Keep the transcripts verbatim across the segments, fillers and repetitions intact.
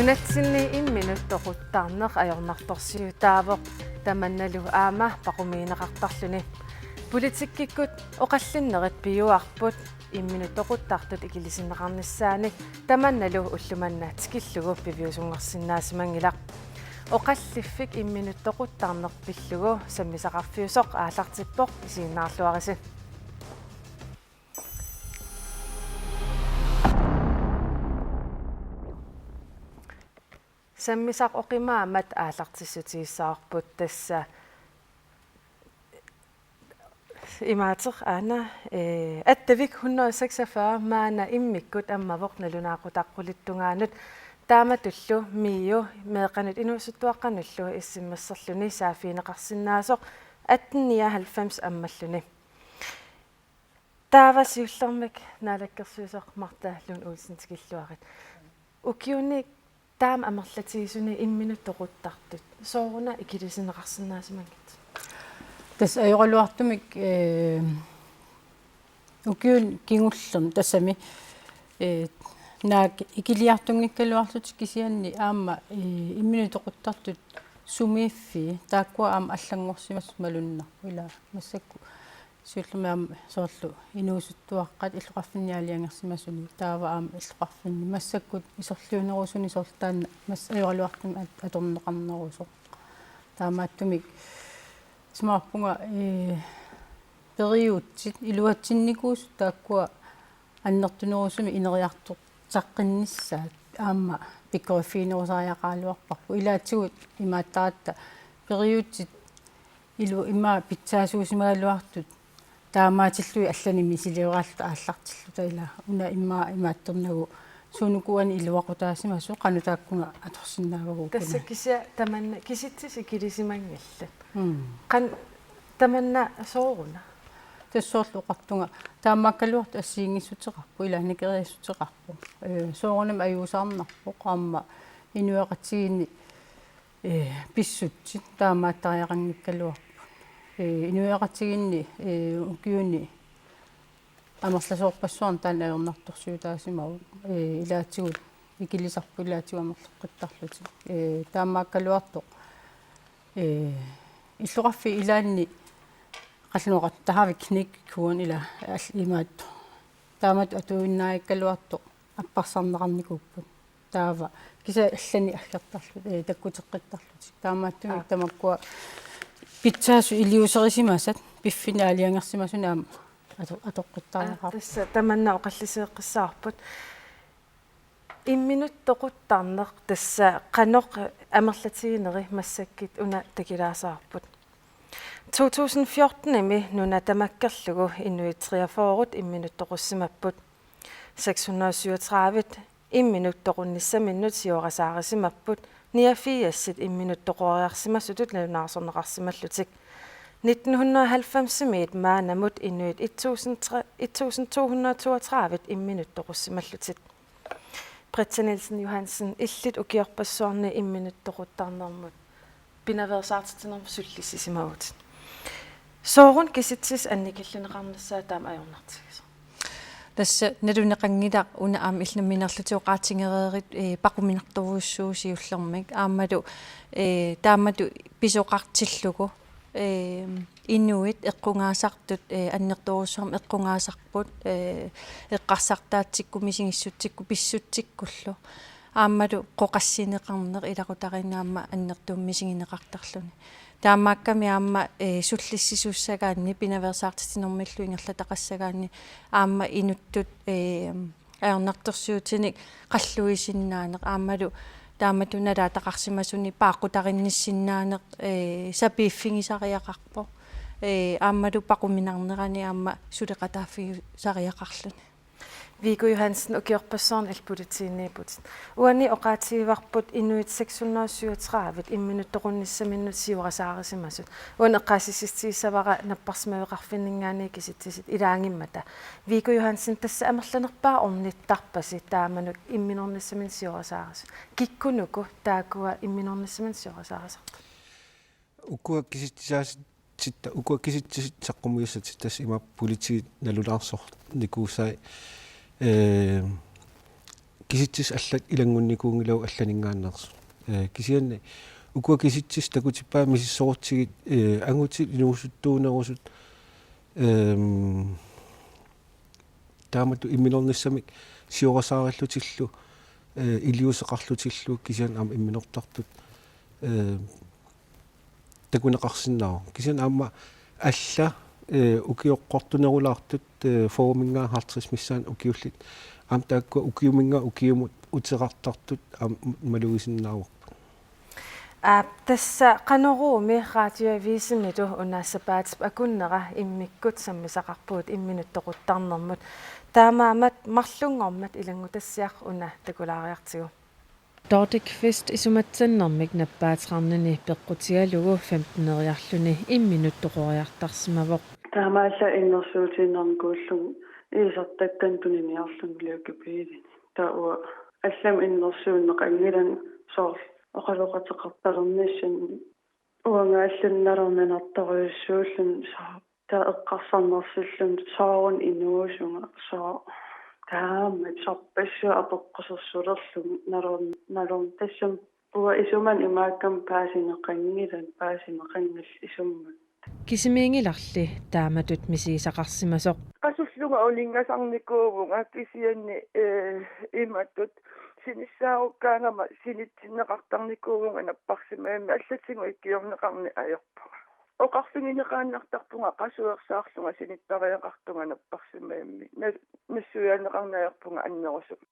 Nunatsinni imminut toquttarneq ajornartorsiutaavoq tamannalu aamma paqumigineqartarluni. Politikkikkut oqallinnerit piuarput imminut toquttartut ikilisinneqarnissaannik, tamannalu ulloq manna tikillugu piviusunngorsinnaasimanngilaq. Oqalliffik imminut toquttarneq pillugu sammisaqarfiusoq aallartippoq, isiginnaarluarisi. Sammisaq oqimaammat aallartissutigissavarput, tassa imaateq aana, eh, Attavik hundrede seksogfyrre maanna immikkut ammavoq nalunaaqutaq qulit tungaanut. Taamatullu MIO meeqqanut inuusuttuaqqanullu S M S-erluni saaffigineqarsinnaasoq atten nioghalvfems ammalluni. Taava siullermik naalakkersuisoq Martha Lund Olsen, tikilluarit. Ukiuni taama amerlatigisuni imminut toquttartut sooruna ikilisinneqarsinnaasimanngitsut? Tassa ajoraluartumik, eh, ukiuni kingullerni tassami, eh, naak ikiliartunngikkaluarlutik, kisianni aamma, eh, imminut toquttartut sumiiffii taakkua aamma allanngorsimasut malunnarpoq, ila massakkut siullermik aamma soorlu inuusuttuaqqat illoqarfinni aalajangersimasuni, taava aamma illoqarfinni massakkut isorliunerusuni soorlu taanna massa ajoraluartumik at-, atorneqarnerusoq. Taamaattumik isumaqarpunga, eh, periutsit iluatsinnikuusut taakkua annertunerusumik ineriartortaqqinnissaat aamma pikkoriffiginerusariaqaraluarparput. Ilaatigut imaattaratta periutsit ilu-, ima pitsaasuusimagaluartut taamaatillugit allanik misilioraalluta aallartilluta, ila una ima imaattornagu suunuku uani iluaqutaasimasoq, qanoq taakkunga atorsinnaavagut. Tassa una kisianni tamanna kisitsisit ikilisimanngillat. Mm. Qan-, tamanna sooruna? Tassa soorlu oqartunga taamaakkaluartoq assigiinngissuteqarpoq, ila nikeriassuteqarpoq. Eh, soorunami ajuusaarnarpoq aamma inuiaqatigiinni, eh, pissutsit taamaattariaqanngikkaluarput. Eh, inuiaqatigiinni, eh, ukiuni amerlasoorpassuarni taanna ajornartorsiutaasimavoq, eh, ilaatigut ikilisarput, ilaatigut amerleqqittarlutik. Eh, taamaakkaluartoq, eh, illoqarfiit ilaanni qallunaaqattaarfik knækkekurven ila al-, imaattoq. Taamatut atuinnariikkaluartoq apparsarneqarnikuupput. Taava kisianni allanik aggertarlutik, eh, takkuteqqittarlutik. Taamaattumik, aa, tamakkua pitsaasut iliuuserisimasat piffinni aalajangersimasuni aamma ato-, atoqqittariaqarput. Aa, tassa tamanna oqallisigeqqissaarput. Imminut toquttarneq tassa qanoq amerlatigineri massakkut una takulaassavarput. To tusind fjorten-imi nuna tamakkerlugu inuit treogfyrre imminut toqussimapput. Seks hundrede syvogtredive imminut toqunnissaminnut siorasaarisimapput, niogfirs imminut toqoriarsimasutut nalunaarsorneqarsimallutik. Nitten hundrede og halvfems-imiit maannamut inuit et tusind tre, et tusind to hundrede toogtredive imminut toqussimallutik. Britta Nielsen Johansen, illit ukiorpassuarni imminut toquttarnermut pinaveersaartitsinermut sullissisimavutit. Sooruna kisitsisit annikillineqarnissaat taama ajornartigisoq? Tassa naluneqanngilaq una aamma illit nammineerlutit oqaatigereerit, eh, paquminartorujussuuvoq siullermik. Aammalu, eh, taamatut pisoqartillugu, eh, inuit eqqugaasartut, eh, annertoorujussuarmik eqqugaasarput, eh, eqqarsartaatsikkut, misigissutsikkut, pissutsikkullu. Aammalu qooqassineqarneq ilaqutariinni aamma annertuumik misigineqartarluni. Taamaakkami aamma, eh, sullissisussagaanni, pinaveersaartitsinermillu ingerlataqassagaanni aamma inuttut, eh, ajornartorsiutinik qalluisinnaaneq aammalu taamatut nalaataqarsimasunik paaqqutarinnissinnaaneq, eh, sapiiffigisariaqarpoq. Eh, aammalu paquminarnerani aamma suleqataaffigisariaqarluni. Viggo Johansen, ukiorpassuarni illit politiinniipputit. Uani oqaatigivarput inuit seks hundrede syvogtredive imminut toqunnissaminnut siorasaarisimasut. Uani eqqaasitsissutigissavara napparsimaveqarfinninngaanniit kisitsisit ilaagimmata. Viggo Johansen, tassa amerlanerpaaq ornittarpasi taamanuk imminornissaminnut siorasaarisut. Kikkunuku taakkua imminornissaminnut siorasaarisartut? Ukua kisitsisaasitta, ukua kisitsisit saqqummiussatit tassa ima politiit nalunaarsornikuusai, eh, kisitsisit allat ilanngunnikuunngilagut allaninngaanneersut. Ee, kisianni ukua kisitsisit takutippaat misissorutsigit, ee, angutit inuusuttuunerusut, ehm, taamatut imminornissamik siorasaarlutillu, ee, iliuuseqarlutillu kisianni aamma imminortartut, ee, takuneqarsinnaavoq. Kisianni aamma alla, ee, ukioqqortunerulaartut, ee, fyrreminngaanniit halvtredsit missaanni ukiullit. Aamma taakkua ukiuminngaanniit ukiumut uterartartut aamma malugisinnaavarput. Aap, tassa Qanoruumi Radioavisimilu una sapaatip akunnera immikkut sammisaqarpugut imminut toquttarnermut. Taamaammat marlunngormat ilanngutassiaq una takulaariartigu. Dorte Kvist isumatsannermik nappaateqarnini peqqutigalugu femteneriarluni imminut toqoriartarsimavoq. Taamaallaat innersuussinermikuullunga iisartakkanik tuniniarlunga leukopedenik. Taava allamik innersuunneqanngilanga soorlu oqaloqateqartalernissamik uangaallunnalu nanartorujussuullunga soorlu taava eqqarsarnersillunga sooruna inuusunga soorlu taama sorpassuit apeqqusersulerlugit nalorn-, nalorn-, tassami uanga isumanni imaakkami paasineqanngilanga, paasineqanngilanga isummat. Kisimiinngilarli taamatut misigisaqarsimasoq. Qasullunga uninngasarnikuuvunga kisianni, ee, imatut sinissaarukkaangama sinitsinneqartarnikuuvunga napparsimmavimmi allatigut ikiorneqarneq ajorpunga. Oqarfigineqaannartarpunga qasuersaarlunga sinittariaqartunga napparsimmavimmi. Na-, nassuiaanneqarneq ajorpunga annerusumik.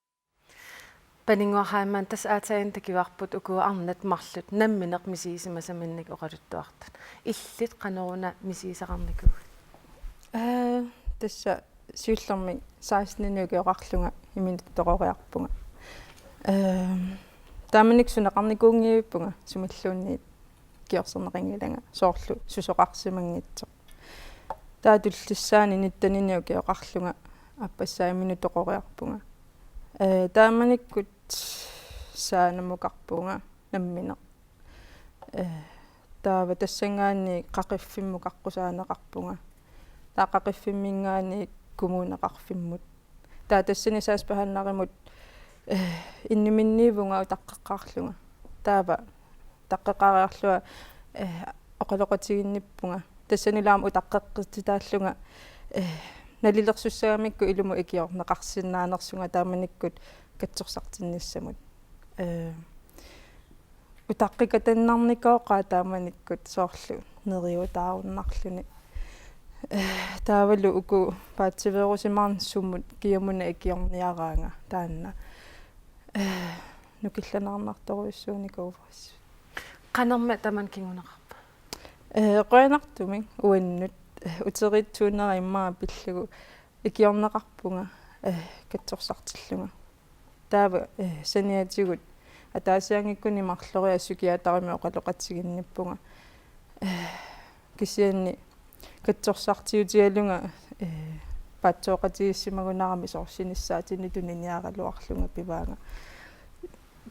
Paninnguaq Heilmann, tassa aatsaat takuarput uku arnat marluk nammineq misigisimasaminnik oqaluttuartut. Illit qanoruna misigisaqarnikuuit? Ee, tassa siullermik seksten ukioqarlunga imminut toqoriarpunga. Ee, taamanikkut suneqarnikuunngivippunga sumilluunniit ikiorserneqanngilanga soorlu susoqarsimanngitsoq. Taava tullissaani nittenini ukioqarlunga aappassaa imminut toqoriarpunga. Ee, taamanikkut saanemukarpunga nammineq. Ee, taava tassanngaanniit Qaqiffimmut qaqqusaaneqarpunga. Taava Qaqiffimminngaanniit kommuneqarfimmut. Taava tassani sagsbehandlerimut, ee, inniminniivunga utaqqeqqaarlunga. Taava utaqqeqqaariarlunga, ee, oqaloqatiginnippunga. Tassanilu aamma utaqqeqqissitaallunga, ee, nalilersussagamikku ilumut ikiorneqarsinnaanersunga taamanikkut katsorsartinnissamut. Ee, utaqqikatannarnikooqaat taamanikkut soorlu neriuutaarunnarluni. Ee, taavalu uku paatsiveerusimaarneq sumut kiamuna ikiorniaraanga taanna. Ee, nukillanaarnartorujussuunikuuvoq assut. Qanormi tamanna kinguneqarpa? Ee, qujanartumik uannut, ee, uteriitsuunerat immaqa pillugu ikiorneqarpunga, ee, katsorsartillunga. Taava, ee, saniatigut ataasianngikkunik marloriarlunga psykiaterimik oqaloqatiginnippunga. Ee, kisianni katsorsartiutigalunga, ee, paatsooqatigiissimagunarami soorlu sinissaatinik tuniniaraluarlunga pivaanga.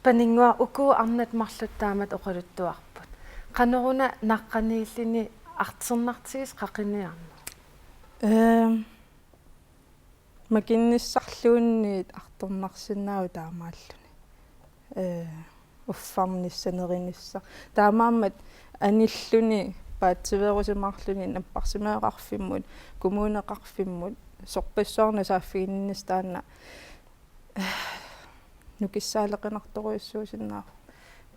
Paninnguaq, uku arnat marluk taamatut oqaluttuarput. Qanoruna naqqaniilluni artornartigisoq qaqiniarneq? Ehm, makinnissarluunniit artornarsinnaavoq taamaalluni. Ee, uffarnissaq, nerinissaq. Taamaammat anilluni paatsiveerusimaarluni napparsimmaveqarfimmut, kommuneqarfimmut, sorpassuarnut saaffiginninnissaq taanna, ee, nukissaaleqinartorujussuusinnaavoq.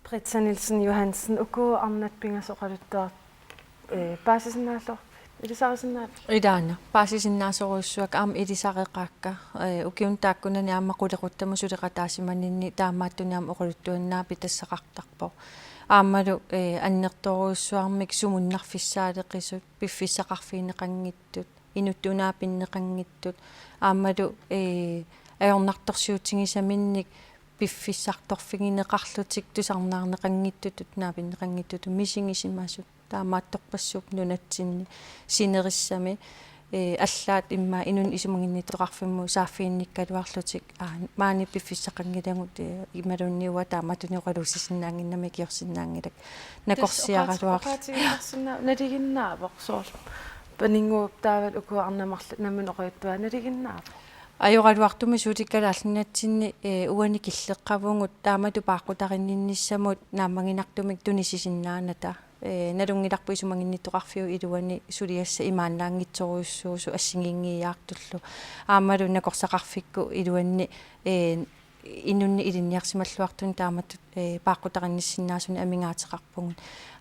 Britta Nielsen Johansen, uku arnat pingasut oqaluttuarput, ee, paasisinnaalluarpit, ilisarisinnaalluarpit? Ilaana, paasisinnaasorujussuakka aamma ilisareqaakka, ee, ukiuni taakkunani aamma qulequttamut suleqataasimaninni taamaattunik aamma oqaluttuinnaat pitassaqartarpoq. Aammalu, ee, annertoorujussuarmik sumunnarfissaaleqisut, piffissaqarfigineqanngitsut, inuttut una pinneqanngitsut, aammalu, ee, ajornartorsiutigisaminnik piffissartorfigineqarlutik tusarnaarneqanngitsutut, una pinneqanngitsutut misigisimasut. Taamaattorpassuupput nunatsinni sinerissami, ee, allaat immaqa inunnut isumaginnittoqarfimmut saaffiginnikkaluarlutik, aa, maani piffissaqanngilagut, ee, imaluunniit uanga taamaattunik oqaluussisinnaannginnama ikiorsinnaanngilakka. Nakorsiaraluarl-. Tassa oqaatigineqarsinnaa-, nalinginnaavoq soorlu. Paninnguup taavalu uku arnat marluk nammineq oqaluttuaat nalinginnaavoq. ajoraluartumik suut kalaallinnatsinni, ee, uani killeqqavugut taamatut paaqqutarinninnissamut naammaginartumik tunisisinnaanata. Ee, nalunngilarput isumaginnittoqarfiup iluani suliassaq imaannaanngitsorujussuusoq assigiinngiiaartullu. Aammalu nakorsaqarfikkut iluanni, ee, inunnik ilinniarsimalluartunik taamatut, ee, paaqqutarinnissinnaasunik amigaateqarpugut.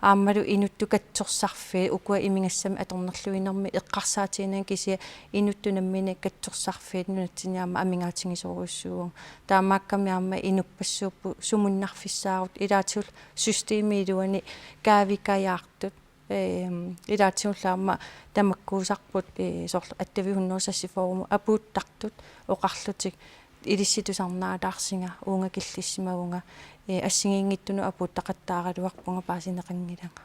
Aammalu inuttut katsorsarfiit ukua imigassamik atornerluinermik eqqarsaatigineq kisianni inuttut nammineq katsorsarfiit nunatsinni aamma amigaatigisorujussuuvugut. Taamaakkami aamma inuppassuupput sumunnarfissaarut ilaatigut systemip iluani kaavikajaartut. Ehm, ilaatigullu aamma tamakkuusarput, eh, soorlu attavihunnorsassi forum apuuttartut oqarlutik ilissi tusarnaalaarsinga uunga killissimavunga, eh, assigiinngitsunut apuuttaqattaaraluarpunga paasineqanngilanga.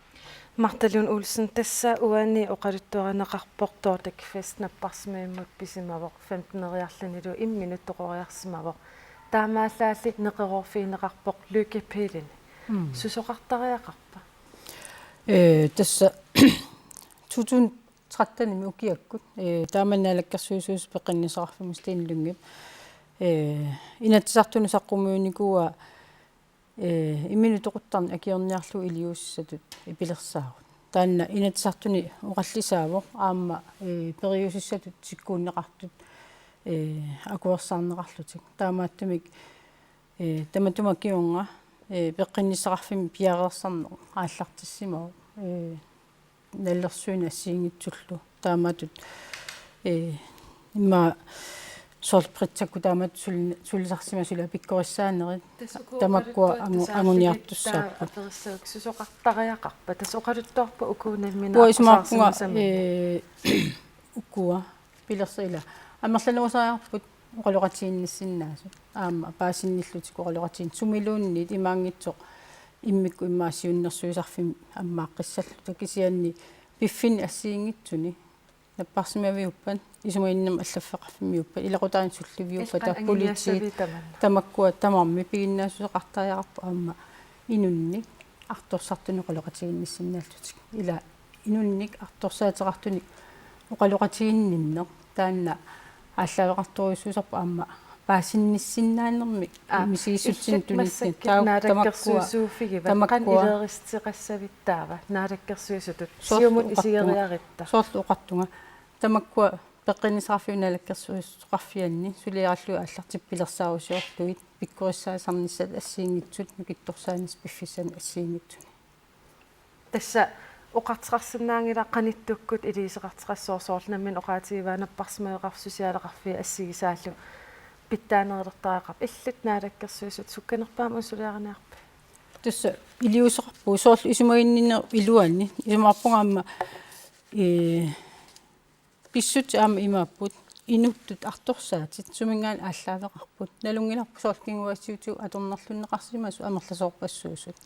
Martha Lund Olsen, tassa uani oqaluttuarineqarpoq Dortech Fest napparsimavimmut pisimavoq femteneriarlunilu imminut toqoriarsimavoq. Taamaallaalli neqeroorfigineqarpoq Lykkepillini. Mm. Susoqartariaqarpa? Ee, tassa to tusind tretten-imi ukiakkut, ee, taamani naalakkersuisuusoq peqqinnissaqarfimmi Stine Lyngep, ee, Inatsisartunut saqqummiunikuuaa, ee, imminut toquttarneq akiorniarlugu iliuusissatut pilersaarut. Taanna Inatsisartuni oqallisaavoq aamma, ee, periusissatut tikkuunneqartut, ee, akuersaarneqarlutik. Taamaattumik, ee, tamatuma kingorna, ee, peqqinnissaqarfimmi piareersarneq aallartissimavoq, ee, nalilersuineq assigiinngitsullu. Taamatut, ee, immaqa soorlu Brittakkut taamatut suli-, sulisarsimasut ila pikkorissaanerit. Tassa uku tamakkua oqaluttuat angu-, tasaarlugit anguniartussaapput. Taava aperissavarput susoqartariaqarpa? Tassa oqaluttuarput uku nammineq uanga isumaqarpunga, aqqusaarsimasaminnut. Ee, ukua pilersaarutit ila amerlanerusariaqarput oqaloqatiginnissinnaasut. Aamma paasinnillutik oqaloqatiginnit sumiluunniit imaanngitsoq immikkut immaqa siunnersuisarfimmi ammaaqqissalluta kisianni piffinni assigiinngitsuni napparsimaviuppat, isumaginninnermi allaffeqarfimmiuppat, ilaqutariinnut sulliviuppat, ilqan taava politiit anguniassavit tamanna. Tamakkua tamarmik piginnaassuseqartariaqarput aamma inunnik artorsartunik oqaloqatiginnissinnaallutik. Ila inunnik artorsaateqartunik oqaloqatiginninneq taanna aallaaveqartorujussuusarpoq aamma paasinnissinnaanermik. Aa, misigissutsinik illit tunitsinni massakkut taava tamakkua, naalakkersuisuuffigivat, qanoq tamakkua ilerisiteqassavit taava naalakkersuisutut soorlu siumut oqartunga, isigeriaratta? Soorlu oqartunga tamakkua peqqinnissaqarfiup naalakkersuisoqarfianni suliarillugit aallartipput pilersaarusiorlugit pikkorissaasarnissat assigiinngitsut nukittorsaanissat piffissanik assigiinngitsunik. Tassa oqartoqarsinnaanngilaq qanittukkut iliuuseqartoqassooq, soorlu nammineq oqaatigivaa napparsimaveqarfik socialeqarfiit assigisaallu pitsaanerulertariaqarpoq. Illit naalakkersuisut sukkanerpaamik una suliariniarpit? Tassa iliuuseqarpugut soorlu isumaginninnerup iluani, isumaqarpunga aamma, ee, pissutsit aamma imaapput, inuttut artorsaatit suminngaanniit aallaaveqarput. Nalunngilarput soorlu kinguaassiuutitigut atornerlunneqarsimasut amerlasoorpassuusut.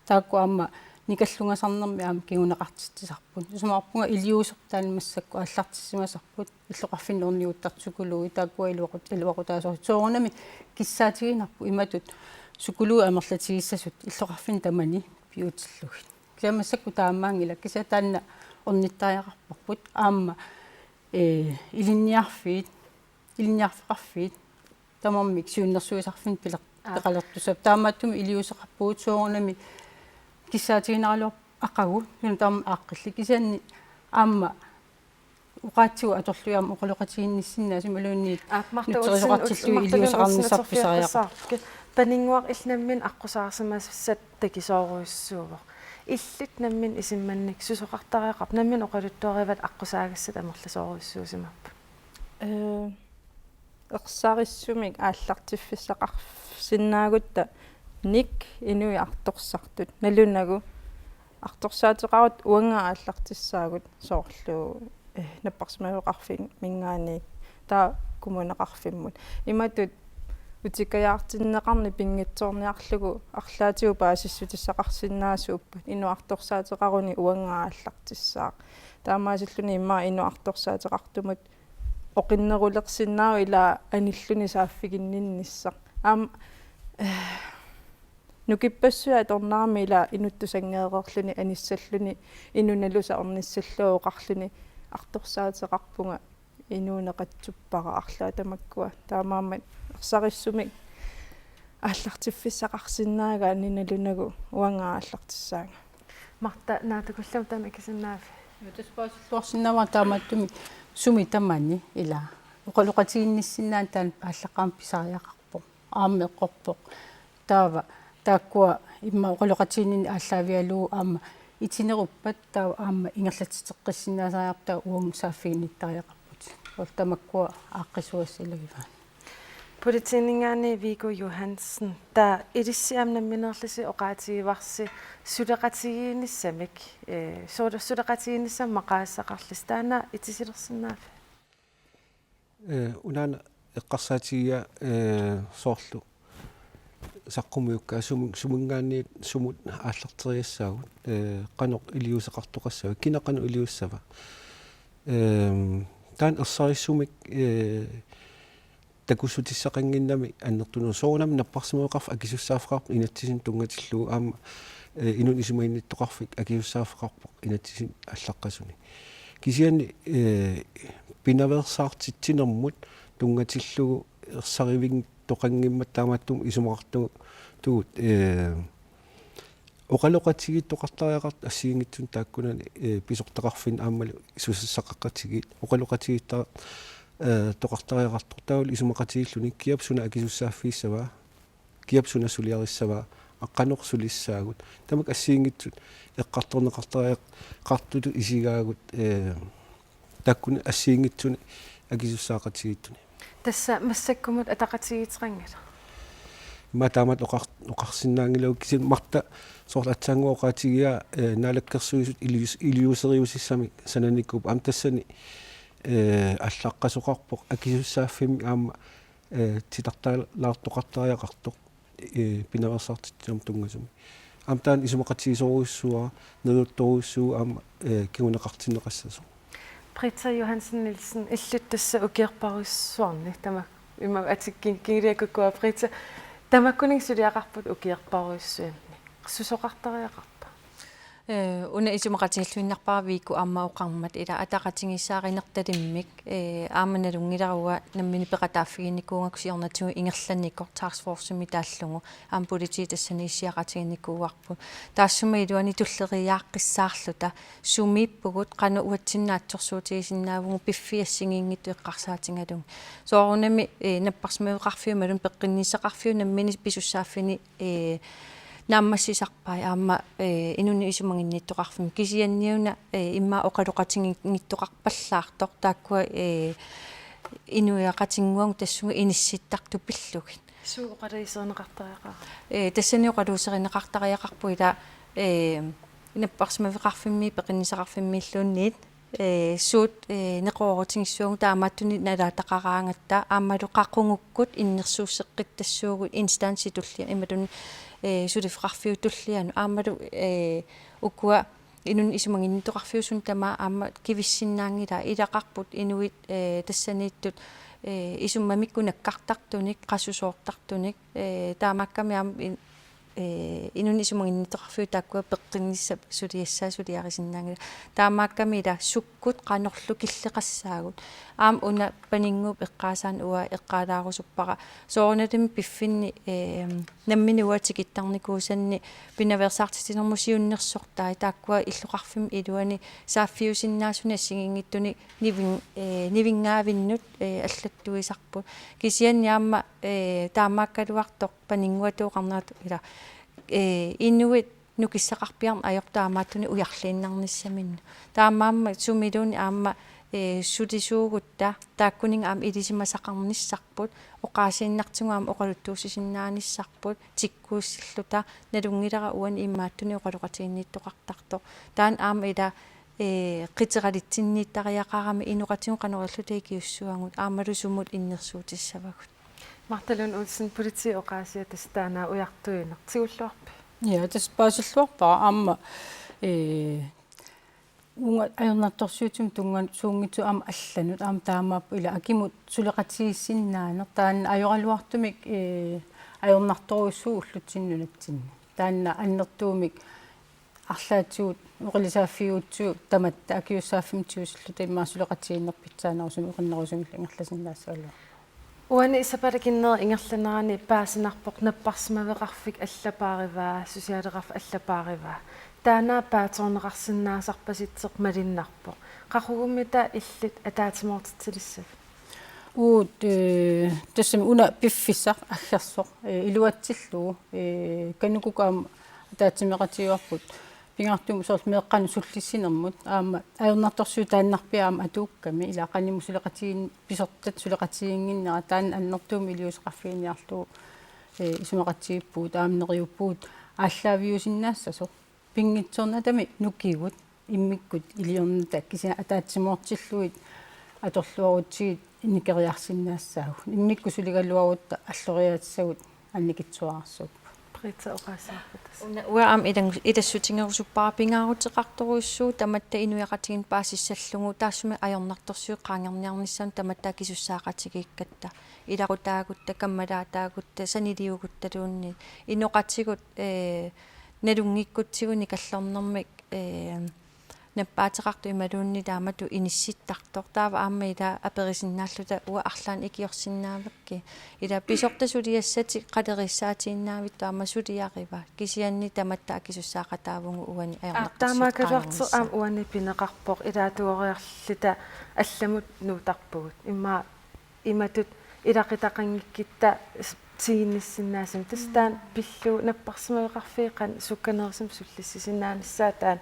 Taakku aamma nikallungasarnermi aamma kinguneqartitsisarput. Isumaqarpunga iliuuseq taanna massakkut aallartissimasarput. Illoqarfinni orniguttartut psykologit taakkua iluaqut-, iluaqutaasorsut. Soorunami kissaatiginarpoq imatut psykologit amerlatigissasut illoqarfinni tamani piutillugit. Kisianni massakkut taamaanngilaq, kisianni taanna ornittariaqarparput aamma, ee, ilinniarfiit, ilinniarfeqarfiit tamarmik siunnersuisarfinni pileq-, aa, peqalertussaapput. Taamaattumik iliuuseqarpugut soorunami kissaatiginaraluarpoq aqagu, suna tamarmi aaqqillit. Kisianni aamma oqaatsigut atorlugit aamma oqaloqatiginnissinnaasut imaluunniit, aa, Martha Olsen, nutserisuqartillugit, Martha Lund Olsen, iliuuseqarnissarput pisariaqarpoq. Atorfiaqqissaarput. Paninnguaq illit nammineq aqqusaarsimasat takisuuruissuuvoq. Illit nammineq isumannik susoqartariaqarpa, nammineq oqaluttuarivat aqqusaagassat amerlasoorujussuusimapput? Ee, ersarissumik aallartiffissaqarsinnaagutta nik inuit artorsartut nalunagu artorsaateqartut uanngaat aallartissaagut soorlu, eh, napparsimaveqarfimminngaanniit taava kommuneqarfimmut. Imatut utikkajaartinneqarneq pinngitsoorniarlugu arlaatigut paasissutissaqarsinnaasuuppat, inuk artorsaateqaruni uanngaat aallartissaaq. Taamaasilluni immaqa inuk artorsaateqartumut oqinnerulersinnaavoq ila anilluni saaffiginninnissaq. Aamma, eh, nukippassuit atornermi ila inuttut sanngeereerluni anissalluni inunalusaq ornissallugu oqarluni artorsaateqarpunga Inuuneqatsuppara arlaat tamakkua. Taamaammat ersarissumik aallartiffissaqarsinnaagaanni nalunagu uanga aallartissaanga. Marta, naatsukullammik taanna akisinnaavit? Tassa paasilluarsinnaavara taamaattumik sumi tamani ila oqaloqatiginnissinnaaneq taanna aallaqqaammut pisariaqarpoq. Aamma eqqorpoq. Taava taakkua immaqa oqaloqatiginninneq aallaavigalugu aamma itineruppat taava aamma ingerlatitseqqissinnaasariaqarput taava uagut saaffiginnittariaqarpugut. Uagut tamakkua aaqqisugassat ilagivaat. Politiinninngaanniit Viggo Johansen, taava ilissi aamma nammineerlusi oqaatigivarsi suleqatigiinnissamik, ee, sule-, suleqatigiinnissamik maqaasisaqarlusi, taanna itisilersinnaavit? Ee, unaana eqqarsaatigigaa, ee, soorlu saqqummiukkaa sumut, sumunngaanniit sumut aallarteriassaagut, ee, qanoq iliuuseqartoqassava, kina qanoq iliussava. Ehm, taanna ersarissumik, ee, takussutissaqannginnami annertunerusoq, soorunami napparsimmaveqarfik akisussaaffeqarpoq inatsisinik tunngatillugu aamma, ee, inunnut isumaginnittoqarfik akisussaaffeqarpoq inatsisini allaqqasuni. Kisianni, ee, pinaveersaartitsinermut tunngatillugu ersarivittoqanngimmat taamaattumik isumaqartugut, ee, oqaloqatigiittoqartariaqartut assigiinngitsunik taakkunani, ee, pisortaqarfinni aammalu susassaqaqatigiit oqaloqatigiittar-, ee, toqartariaqartut taavalu isumaqatigiilluni kiap suna akisussaaffigissava, kiap suna suliarissava, aa qanoq sulissaagut. Tamakku assigiinngitsut eqqartorneqartariaqartutut isigaagut, ee, taakkuni assigiinngitsuni akisussaaqatigiittuni. Tassa massakkumut ataqatigiittoqanngilaq. Immaqa taamaattoq oqar-, oqarsinnaanngilagut, kisianni Marta soorlu aatsaannguaq oqaatigigaa, ee, Naalakkersuisut ilius-, iliuuseriusissamik sananikuupput. Aamma tassani, ee, allaqqasoqarpoq akisussaaffimmik aamma, ee, titartaalaartoqartariaqartoq, ee, pinaveersaartitsinermut tunngasumik. Aamma taanna isumaqatigisorujussuuara, neriuttorujussuuvoq aamma, ee, kinguneqartinneqassasoq. Britta Johansen Nielsen, illit tassa ukiorparujussuarni, tamakku immaqa atikki-, kingulliit akukkua, Britta, tamakkuninnga suliaqarputit ukiorparujussuanni. Susoqartariaqarpa? Ee, una isumaqatigiilluinnarpara Viggo aamma oqarmat, ila ataqatigiissaarinertalimmik, ee, aamma nalunngilara uanga nammineq peqataaffiginikuugakku siornatigut ingerlanikoq taskforcemi taallugu, aamma politiit tassani issiaqatiginikuuarput. Taassuma iluani tulleriiaaqqissaarluta sumiippugut, qanoq uatsinnut naatsorsuutigisinnaavugut piffissap assigiinngitsut eqqarsaatigalugit. Soorunami, ee, napparsimmaveqarfiup imaluunniit peqqinnissaqarfiup nammineq pisussaaffini, ee, naammassisarpai aamma, ee, inunnut isumaginnittoqarfimmi, kisianniuna, ee, immaqa oqaloqatiginnittoqarpallaartoq taakkua, ee, inuiaqatinnguagut tassunga inissittartut pillugit. Suut oqaluuserineqartariaqarpit? Ee, tassani oqaluuserineqartariaqarput ila, ee, napparsimmaveqarfimmi peqqinnissaqarfimmiilluunniit, ee, suut, ee, neqeroorutigissavagut taamaattunik nalaataqaraangatta, aammalu qaqugukkut innersuusseqqittassuugut instansip tullia-, imaluunniit, ee, suliffeqarfiup tullianut, aammalu, ee, ukua inunnut isumaginnittoqarfiusut tamaat aamma kivissinnaanngilaat, ilaqarput inuit, ee, tassaniittut, ee, isummamikkut nakkartartunik, qasusoortartunik, ee, taamaakkami aamma in-, ee, inunnut isumaginnittoqarfiup taakkua peqqinnissap suliassaa suliarisinnaanngilaq. Taamaakkami ila sukkut qanorlu killeqassaagut. Aamma una Paninnguup eqqaasaanut uanga eqqaalaarusuppara. Soorunalimi piffinni, ee, nammineq uanga tikittarnikuusanni pinaveersaartitsinermut siunnersortai taakkua illoqarfimmut iluani saaffiusinnaasunik assigiinngitsunik nivin-, ee, nivinngaavinnut, ee, allattuisarput. Kisianni aamma, ee, taamaakkaluartoq Paninnguata oqarnerat ila, ee, inuit nukissaqarpiarneq ajortut taamaattunik ujarliinnarnissaminnut. Taamaammat sumiluunniit aamma, ee, sulisuugutta taakkuninnga aamma ilisimasaqarnissarput, oqaasiinnartigut aamma oqaluttuussisinnaanissaat, tikkuussilluta, nalunngilara uani imaattunik oqaloqatiginnittoqartartoq. Taanna aamma ila, ee, qiteralitsinniittariaqarami inoqatigut qanoq ililluta ikiussavagut aammalu sumut innersuutissavagut. Martha Lund Olsen, politiit oqaasia tassa taanna ujartuineq, tigulluarpit? Ja, tassa paasilluarpara aamma, ee, uunga ajornartorsiutimut tunngasoq suunngitsoq aamma allanut, aamma taamaappoq ila akimut suleqatigiissinnaaneq, taanna ajoraluartumik, ee, ajornartorujussuuvoq ullutsinnut nunatsinni. Taanna annertuumik arlaatigut oqilisaaffiuutsu tamatta akisussaaffimmik tigusilluta immaqa suleqatigiinneq pitsaanerusumik oqinnerusumillu ingerlasinnaassagaluarpoq. Uani sapaatip akunneri ingerlanerani paasinarpoq napparsimaveqarfik allapaarivaa, socialeqarfik allapaarivaa. Taanna paatsoorneqarsinnaasarpasitseq malunnarpoq. Qaqugumiita illit ataatsimoortitsilissavit? Uut, eh, tassami una piffissaq aggersoq, eh, iluatsillugu, eh, Kanukukkut aamma ataatsimeeqatigivarput. Pingaartumik soorlu meeqqanut sullissinermut aamma ajornartorsiut taannarpiaq aamma atuukkami ilaa qanimut suleqatigiin-, pisortat suleqatigiinnginnera taanna annertuumik iliuuseqarfiginiarlugu, eh, isumaqatigiippugut aamma neriuppugut aallaaviusinnaassasoq. Pinngitsoornatami nukigut immikkut iliornata kisianni ataatsimoortillugit atorluarutsigit nikeriarsinnaassaagut. Immikkut suligaluarutta alloriaatissagut annikitsuararsuupput. Britta oqaasiarput tassa. Una uanga aamma ilang-, ilassutigerusuppara pingaaruteqartorujussuuvoq tamatta inuiaqatigiinni paasissallugu taassuma ajornartorsiut qaangerniarnissamut tamatta akisussaaqatigiikkatta. Ilaqutaagutta, kammalaataagutta, saniliuguttaluunniit. Inoqatigut, eh, nalunngikkutsigu nikallornermik, eh, nappaateqartoq imaluunniit taamatut inissittartoq. Taava aamma ila aperisinnaalluta uanga arlaannik ikiorsinnaavakkit. Ila pisortat suliassatik qaleriissaatiinnavittut aamma suliarivat. Kisianni tamatta akisussaaqataavugut uani ajornartorsiut. Taamaakkaluartoq aamma uani pineqarpoq ilaatigooriarluta allamut nuuttarpugut. Immaqa imatut ilaqutaqanngikkutta s-, tiginnissinnaasumik. Tassa taanna pillugu napparsimaveqarfiit qanoq sukkanerusumik sullissisinnaanissaat taanna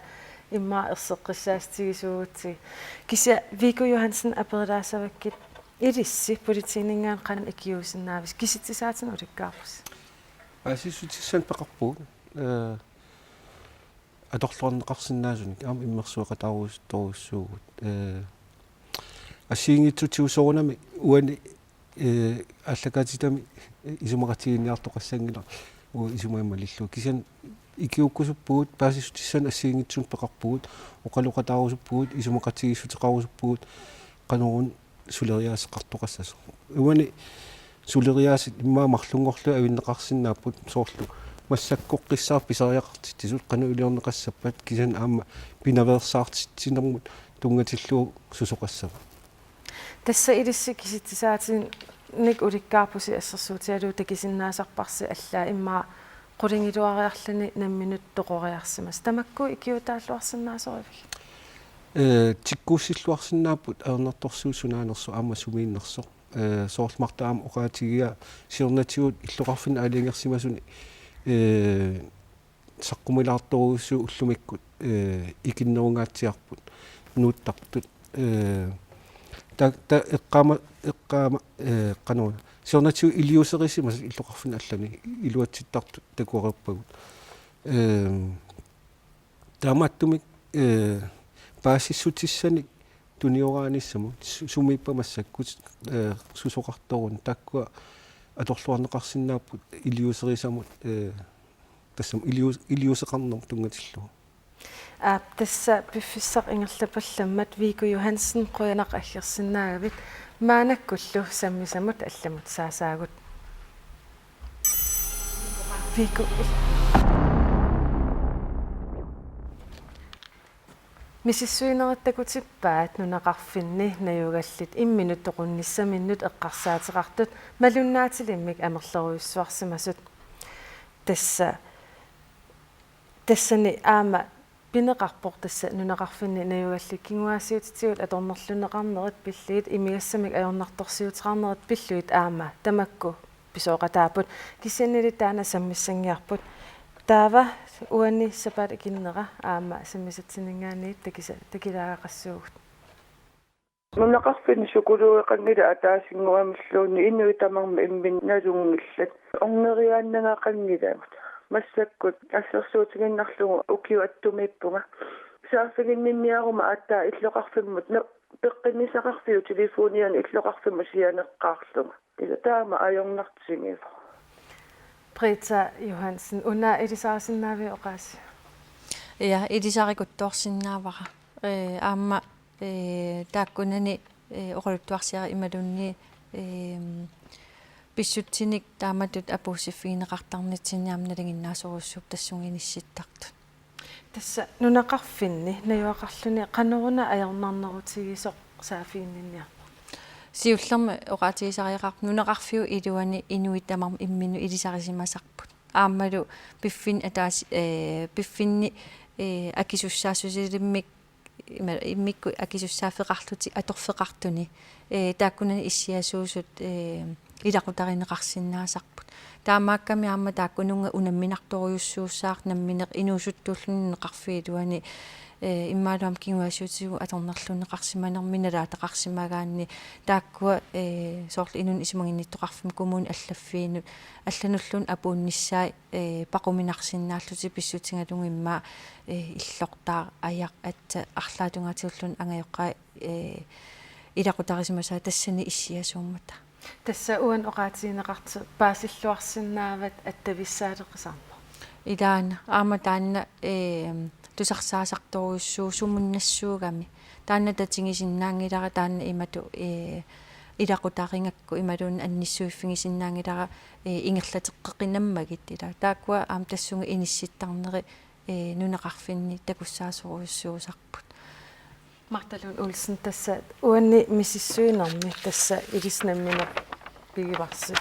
immaqa erseqqissaatigisuugutsigit. Kisianni Viggo Johansen aperilaassavakkit ilissi politiinninngaanniit qanoq ikiuusinnaavisi kisitsisaatinik ulikkaarpusi? Paasissutissanik peqarpugut. Eh, atorluarneqarsinnaasunik aamma immersueqataarujussuugut. Eh, assigiinngitsutigut soorunami uani, eh, aallakaatitami isumaqatigiinniartoqassanngilaq uanga isumaga malillugu. Kisianni ikiuukkusuppugut, paasissutissanik assigiinngitsunik peqarpugut, oqaloqataarusuppugut, isumaqatigiissuteqarusuppugut, qanoruna suleriaaseqartoqassasoq. Uani suleriaasat immaqa marlunngorlugit avinneqarsinnaapput soorlu massakkorpiaq pisariaqartitsisut qanoq iliorneqassappat kisianni aamma pinaveersaartitsinermut tunngatillugu susoqassava. Tassa ilissi kisitsisaatinik ulikkaarpusi assersuutigalugu takusinnaasarparsi allaat immaqa qulingiluariarluni namminut toqoriarsimasoq. Tamakku ikiuutaalluarsinnaasoriviuk? Eh, tikkuussilluarsinnaapput ajornartorsiut sunaanersoq aamma sumiinnersoq. Eh, soorlu Martha aamma oqaatigigaa siornatigut illoqarfinni aalajangersimasuni, eh, saqqummilaartorujussuit ullumikkut, eh, ikinnerungaatsiarput nuuttartut. Eh, ta-, ta-, eqqaama-, eqqaama-, eh, qanoq. Siornatigut iliuuserisimasut illoqarfinni allani iluatsittartut takuareerpagut. Eh, Taamaattumik, eh, paasissutissanik tunioraanissamut su-, sumiippat massakkut, eh, susoqartoruna taakkua atorluarneqarsinnaapput iliuuserisamut, eh, tassami iliuus-, iliuuseqarnermut tunngatillugu. Aap, tassa piffissaq ingerlapallammat Viggo Johansen qujanaq aggersinnaagavit, maannakkullu sammisamut allamut saasaagut. Viggo. Misissuinerit takutippaat nunaqarfinni najugallit imminut toqunnissaminnut eqqarsaateqartut malunnaatilimmik amerlerujussuarsimasut. Tassa, tassani aamma pineqarpoq tassa nunaqarfinni najugallit kinguaassiuutitigut atornerlunneqarnerit pillugit imigassamik ajornartorsiuteqarnerit pillugit aamma tamakku pisooqataapput. Kisiannili taanna sammissanngilarput. Taava uani sapaatip akunnera aamma sammisatsinninngaanniit takisa-, takulaaqqassuugut. Nunaqarfinni psykologeqanngilaq ataasinnguamilluunniit inuit tamarmik imminnut nalunngillat. Orneriaannagaqanngilagut. Massakkut assersuutigiinnarlugu ukiut attumiippunga. Saaffiginninniaruma aatsaat illoqarfimmut, no, peqqinnissaqarfiup telefoniani illoqarfimmut sianeqqaarlunga. Ila taama ajornartigivoq. Britta Johansen, una ilisarisinnaaviuk oqaasii? Ja, ilisarikuttoorsinnaavara. Eh, aamma, eh, taakkunani, eh, oqaluttuarsiarlugu imaluunniit, eh, pissutsinik taamatut apuussiffigineqartarnitsinni aamma nalinginnaasorujussuupput tassunga inissittartut. Tassa nunaqarfinni najugaqarluni qanoruna ajornarnerutigisoq saaffiginninniarneq? Siullermik oqaatigisariaqarpoq nunaqarfiup iluani inuit tamarmik imminnut ilisarisimasarput. Aammalu piffin-, ataas-, ee, piffinni, ee, akisussaassusilimmik ima-, immikkut akisussaaffeqarlutik atorfeqartuni, ee, taakkunani issiasuusut, ee, ilaqutarineqarsinnaasarput. Taamaakkami aamma taakkununnga unamminartorujussuussaaq nammineq inuusuttuulluni nunaqarfiup iluani, ee, immaqalu aamma kinguaassiuutitigut atornerlunneqarsimanermi nalaataqarsimagaanni taakkua, ee, soorlu inunnut isumaginnittoqarfimmut kommunip allaffiinut allanulluunniit apuunnissaat, ee, paquminarsinnaallutik pissutigalugu immaqa, ee, illortaaq ajaq aatsaat arlaatungaatigut angajoqqaat, ee, ilaqutarisimasuupput tassani issiasuummata. Tassa uani oqaatigineqartoq paasilluarsinnaavat attavissaaleqisarneq. Ilaana, aamma taanna, ee, tusarsaasartorujussuuvoq sumunnassuugami. Taanna tatigisinnaanngilara taanna imatut, ee, ilaqutariigakku imaluunniit annissuiffigisinnaanngilara, ee, ingerlateqqeqinammagit ila. Taakkua aamma tassunga inissittarneri, ee, nunaqarfinni takussaasorujussuusarput. Martha Lund Olsen, tassa uani misissuinermi tassa ilissi nammineq pigivarsi.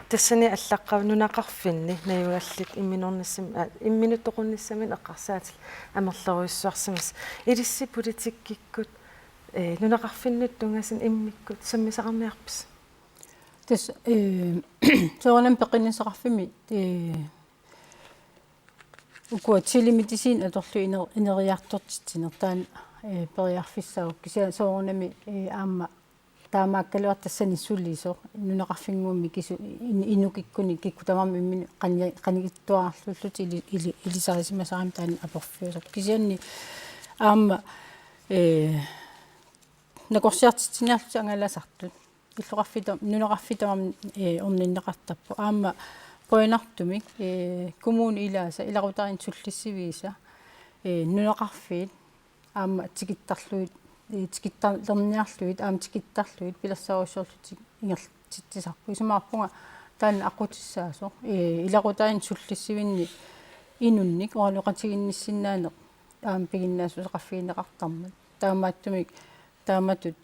Tassani allaqqavoq nunaqarfinni najugallit imminornissam-, aa, imminut toqunnissaminut eqqarsaatillit amerlerujussuarsimasut. Ilissi politikkikkut, ee, nunaqarfinnut tungaanut immikkut sammisaqarniarpisi? Tassa, ee, soorunami peqqinnissaqarfimmi, ee, ukua telemedicin atorlugit iner-, ineriartortitsineq taanna, ee, periarfissaavoq kisianni soorunami, ee, aamma taamaakkaluartoq tassani sulisoq nunaqarfinnguamik kisu-, in-, inukikkunik kikkut tamarmik imminnut qani-, qanigittuarallutik ili-, ili-, ilisarisimasarami taanna aporfiusoq. Kisianni aamma, ee, nakorsiartitsiniarlutik angalasartut. Illoqarfiit tam-, nunaqarfiit tamarmik, ee, orninneqartarput. Aamma qujanartumik, ee, kommunit ilaasa, ilaqutariinnut sullissiviisa, ee, nunaqarfiit aamma tikittarlugit, ee, tikittarlerniarlugit, aamma tikittarlugit pilersaarusiorlutik ingerlatitsisarput. Isumaqarpunga taanna aqqutissaasoq, ee, ilaqutariinnut sullissivinni inunnik oqaloqatiginnissinnaaneq aamma piginnaassuseqarfigineqartarmat. Taamaattumik taamatut,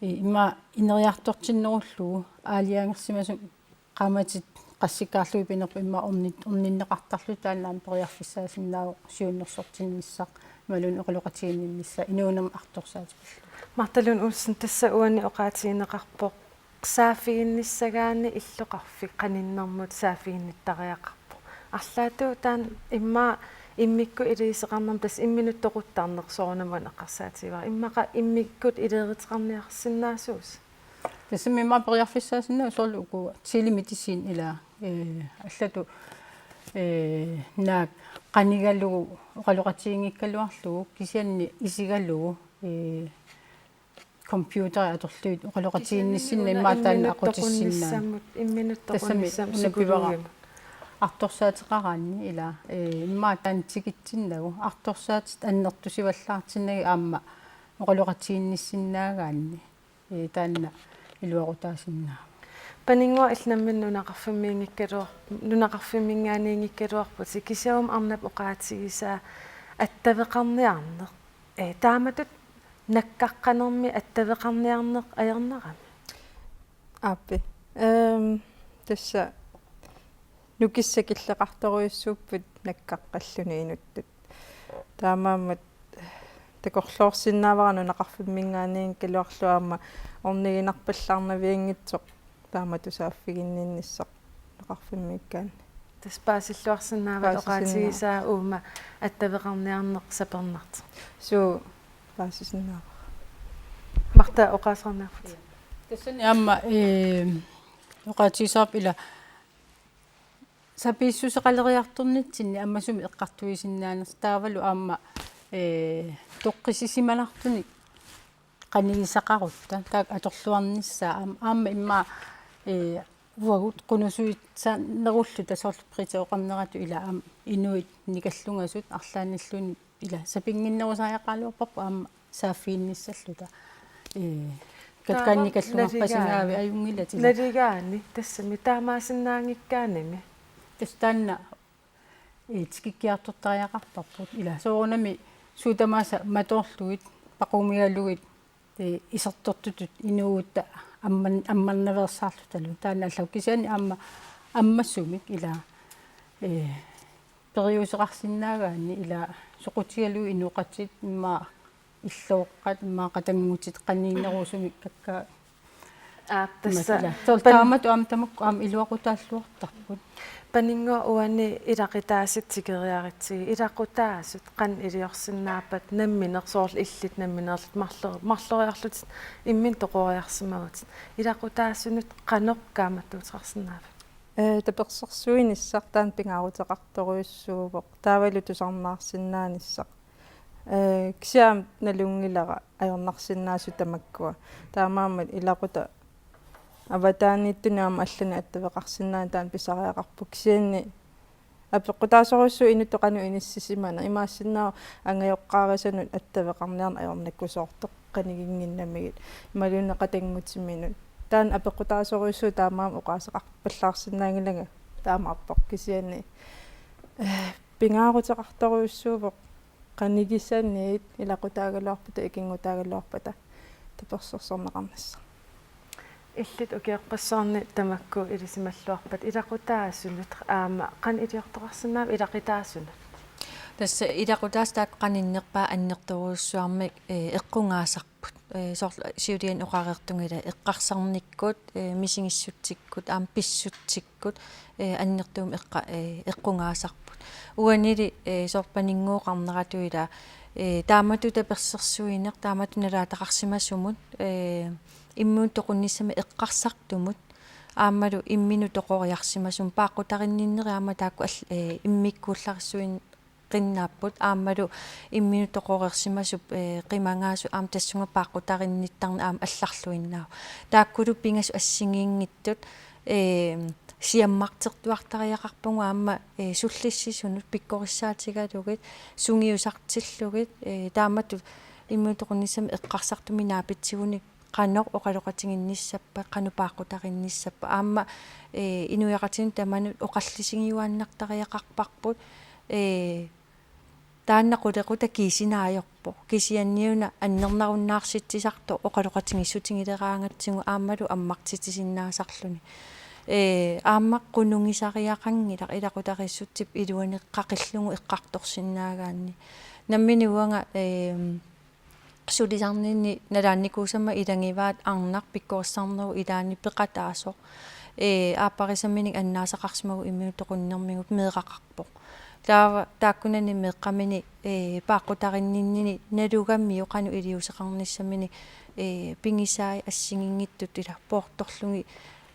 ee, immaqa ineriartortinnerullugu aalajangersimasumik qaammatit qassikkaarlugit pinerput immaqa ornit-, orninneqartarlutik taanna aamma periarfissaasinnaavoq siunnersortinnissaq imaluunniit oqaloqatiginninnissaq inuunermi artorsaatipallugu. Martha Lund Olsen, tassa uani oqaatigineqarpoq saaffiginnissagaanni illoqarfik qaninnermut saaffiginnittariaqarpoq. Arlaatigut taanna immaqa immikkut iliuuseqarnermi tassa imminut toquttarneq soorunami eqqarsaatigivara. Immaqa immikkut iliuuseqarniarsinnaasuusi? Tassami immaqa periarfissaasinnaavoq soorlu uku telemedicin ila, ee, allatut, ee, naak qanigalugu oqaloqatiginngikkaluarlugu kisianni isigalugu, ee, computeri atorlugit oqaloqatiginnissinnaaneq immaqa taanna imminut aqutissinnaaneq. Toqunnissamut, imminut toqunnissamut. Tassami una pivara psykologimut. Artorsaateqaraanni ila, ee, immaqa taanna tikitsinnagu, artorsaatit annertusivallaartinnagit aamma oqaloqatiginnissinnaagaanni, ee, taanna iluaqutaasinnaavoq. Paninnguaq, illit nammineq nunaqarfimmiinngikkaluar-, nunaqarfimminngaanniinngikkaluarputit, kisianni arnap oqaatigisaa attaveqarniarneq. Ee, taamatut nakkaqqanermi attaveqarniarneq ajornarami? Aappi. Ehm, tassa nukissat killeqartorujussuupput nakkaqqalluni inuttut. Taamaammat takorloorsinnaavara nunaqarfimminngaanniinngikkaluarlugu aamma orniginarpallaarnavianngitsoq taamatut saaffiginninnissaq nunaqarfimmiikkaanni. Tassa paasilluarsinnaavat. Paasisinnaavara. Oqaatigisaa uuma attaveqarniarneq sapernartoq. Suu, paasisinnaavara. Martha, oqaaseqarniarputit. Tassani aamma, ee, oqaatigisaarput ila sapiissuseqaleriartornitsinni ammasumik eqqartuisinnaanersoq taavalu aamma, ee, toqqissisimanartunik qanigisaqarutta, taakku atorluarnissaat aam-, aamma immaqa, ee, uagut qunusuitsaannerulluta soorlu Britta oqarneratut ila aamma inuit nikallungasut arlaannilluunniit ila sapinnginnerusariaqaraluarparput aamma saaffiginnissalluta. Ee, taava katkaannikallungarpasingaavit naligaani, ajunngilaq ila. Naligaani, tassami taamaasinnaanngikkaanimi. Tassa taanna ee, tikikkiartortariaqarparput. Ila soorunami suut tamaasa matoorlugit, paqumigalugit, ee, isertortutut inuugutta amman-, ammarnaveersaarlutalu. Taanna allu kisianni aamma ammassumik ila, ee, periuseqarsinnaagaanni ila soqutigalugit inooqatigiit immaqa illooqqat immaqa qatanngutit qaniginerusumik kakkaak. Aap, tassa. Immaqa ila. Soorlu pan- taamatut aamma tamakku aamma iluaqutaalluartarput. Paninnguaq uani ilaqutaasut tikeriaritsigit, ilaqutaasut qanoq iliorsinnaappat nammineq soorlu illit nammineerlutit marlo-, marloriarlutit imminut toqoriarsimavutit. Ilaqutaasunut qanoq kaammattuuteqarsinnaavat? Ee, tapersersuinissaq taanna pingaaruteqartorujussuuvoq. Taavalu tusarnaarsinnaanissaq. Ee, kisianni nalunngilara ajornarsinnaasut tamakkua. Taamaammat ilaquttap avataaniittunik aamma allanik attaveqarsinnaaneq taanna pisariaqarpoq. Kisianni apeqqutaasorujussuuvoq inuttut qanoq inissisimanersut. Imaassinnaavoq angajoqqaarisanut attaveqarniarneq ajornakusoortoq qaniginnginnamigit. Imaluunniit qatanngutiminut. Taanna apeqqutaasorujussuuvoq taamaammat oqaaseqarpallaarsinnaanngilanga taamaappoq kisianni. Ee, pingaaruteqartorujussuuvoq qanigisaniit ilaqutaagaluarpata ikinngutaagaluarpata tapersersorneqarnissaq. Illit ukiorpassuarni tamakku ilisimalluarpat ilaqutaasunut aamma qanoq iliortoqarsinnaavat ilaqutaasunut? Tassa ilaqutaasut taakku qaninnerpaat annertoorujussuarmik, ee, eqqugaasarput. Ee, soorlu siuliani oqareertunga ilaa eqqarsarnikkut, ee, misigissutsikkut, aamma pissutsikkut, ee, annertuumik eqqa-, ee, eqqugaasarput. Uanili, ee, soorlu Paninnguup oqarneratut ilaa, ee, taamatut tapersersuineq, taamatut nalaataqarsimasumut, ee, imminut toqunnissamut eqqarsartumut, aammalu imminut toqoriarsimasumut, paaqqutarinninneri aamma taakku all-, ee, immikkuullarissuin-, qinnaapput aammalu imminut toqoreersimasup, ee, qimagaasup aamma tassunga paaqqutarinnittarneq aamma allarluinnaavoq. Taakkulu pingasut assigiinngitsut, ee, siammartertuartariaqarpugut aamma, ee, sullissisunut pikkorissaatigalugit, sungiusartillugit, ee, taamatut imminut toqunnissamut eqqarsartumik naapitsigunik qanoq oqaloqatiginnissappat, qanoq paaqqutarinnissappat. Aamma, ee, inuiaqatigiinnut tamanut oqallisigiuaannartariaqarparput, ee, taanna qulequtaq kiisinaajorpoq. Kisianniuna annernarunnaartitsisartoq oqaloqatigiissutigileraangatsigu aammalu ammartitsisinnaasarluni. Ee, aamma qunugisariaqanngilaq ilaqutariissutsip iluani qaqillugu eqqartorsinnaagaanni. Nammineq uanga, ee, sulisarninni nalaannikuusama ilagivaat arnaq pikkorissarnerup ilaani peqataasoq. Ee, aapparisaminik annaasaqarsimagunik imminut toqunnermigut meeraqarpoq. Taava taakkunani meeqqamini, ee, paaqqutarinninnini nalugamiuk qanoq iliuuseqarnissaminik, ee, pigisai assigiinngitsut ila poortorlugit,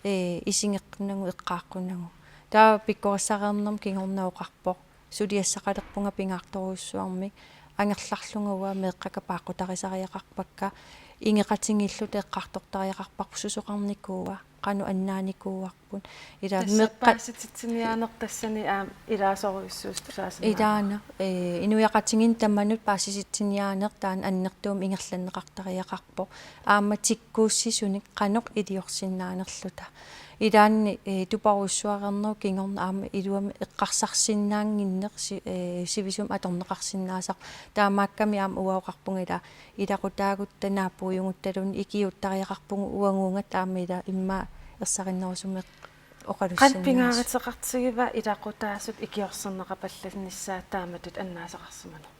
ee, isigeqqunagu eqqaaqqunnagu. Taava pikkorissareernermut kingorna oqarpoq. Suliassaqalerpunga pingaartorujussuarmik angerlarlunga uanga meeqqakka paaqqutarisariaqarpakka, ingeqatigiilluta eqqartortariaqarparput susoqarnikuua, qanoq annaanikuuarput. Ila tassa meeqqat paasititsiniaaneq tassani aamma ilaasorujussuusoq tusaasinnaavara. Ilaana, ee, inuiaqatigiinnut tamanut paasisitsiniaaneq taanna annertuumik ingerlanneqartariaqarpoq. Aamma tikkuussisunik qanoq iliorsinnaanerluta. Ilaanni, ee, tuparujussuareernerup kingorna aamma iluamik eqqarsarsinnaannginneq si-, ee, sivisumik atorneqarsinnaasarpoq. Taamaakkami aamma uanga oqarpunga ila ilaqutaagutta naappugujuguttaluunniit ikiuuttariaqarpugut uaguugatta aamma ila immaqa ersarinnerusumik oqalussinnaasut. Qanoq pingaaruteqartigiva ilaqutaasut ikiorserneqapallannissaat taamatut annaasaqarsimaneq?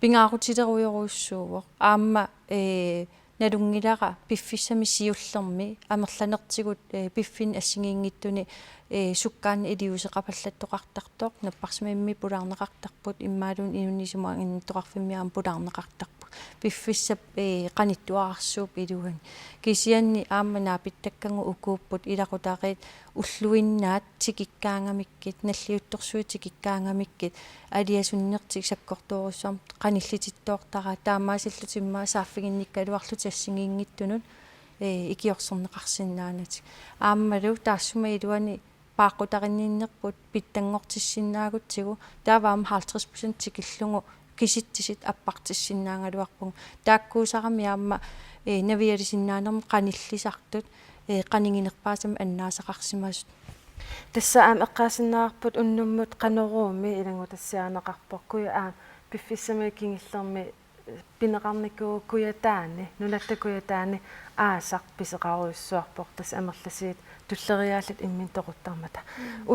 Pingaarutilerujorujussuuvoq. Aamma, ee, nalunngilara piffissami siullermi amerlanertigut, ee, piffinni assigiinngitsuni, ee, sukkaannik iliuuseqapallattoqartartoq, napparsimmavimmi pulaarneqartarput, immaqaluunniit inunnik isumaginnittoqarfimmi aamma pulaarneqartarput. Piffissap, ee, qanittuararsuup iluani. Kisianni aamma naapittakkagut ukuupput ilaqutariit ulluinnaat tikikkaangamikkit, nalliuttorsuit tikikkaangamikkit, aliasunnertik sakkortoorujussuarmik qanillitittoortaraat, taamaasillutik immaqa saaffiginnikkaluarlutik assigiinngitsunut, ee, ikiorserneqarsinnaanatik. Aammalu taassuma iluani paaqqutarinninnerput pitsanngortissinnaagutsigu, taava aamma halvtreds procent tikillugu kisitsisit appartissinnaagaluarpugut. Taakkuusarami aamma, ee, navialisinnaanermut qanillisartut, ee, qaniginerpaasamik annaasaqarsimasut. Tassa aamma eqqaasinnaavarput unnummut Qanoruumi ilanngutassiarineqarpoq, kuja aamma piffissami kingullermi pineqarnikuuvoq Kujataani, nunatta Kujataani aasaq pisoqarujussuarpoq, tassa amerlasuut tulleriiaallutik imminut toquttarmata. Mm.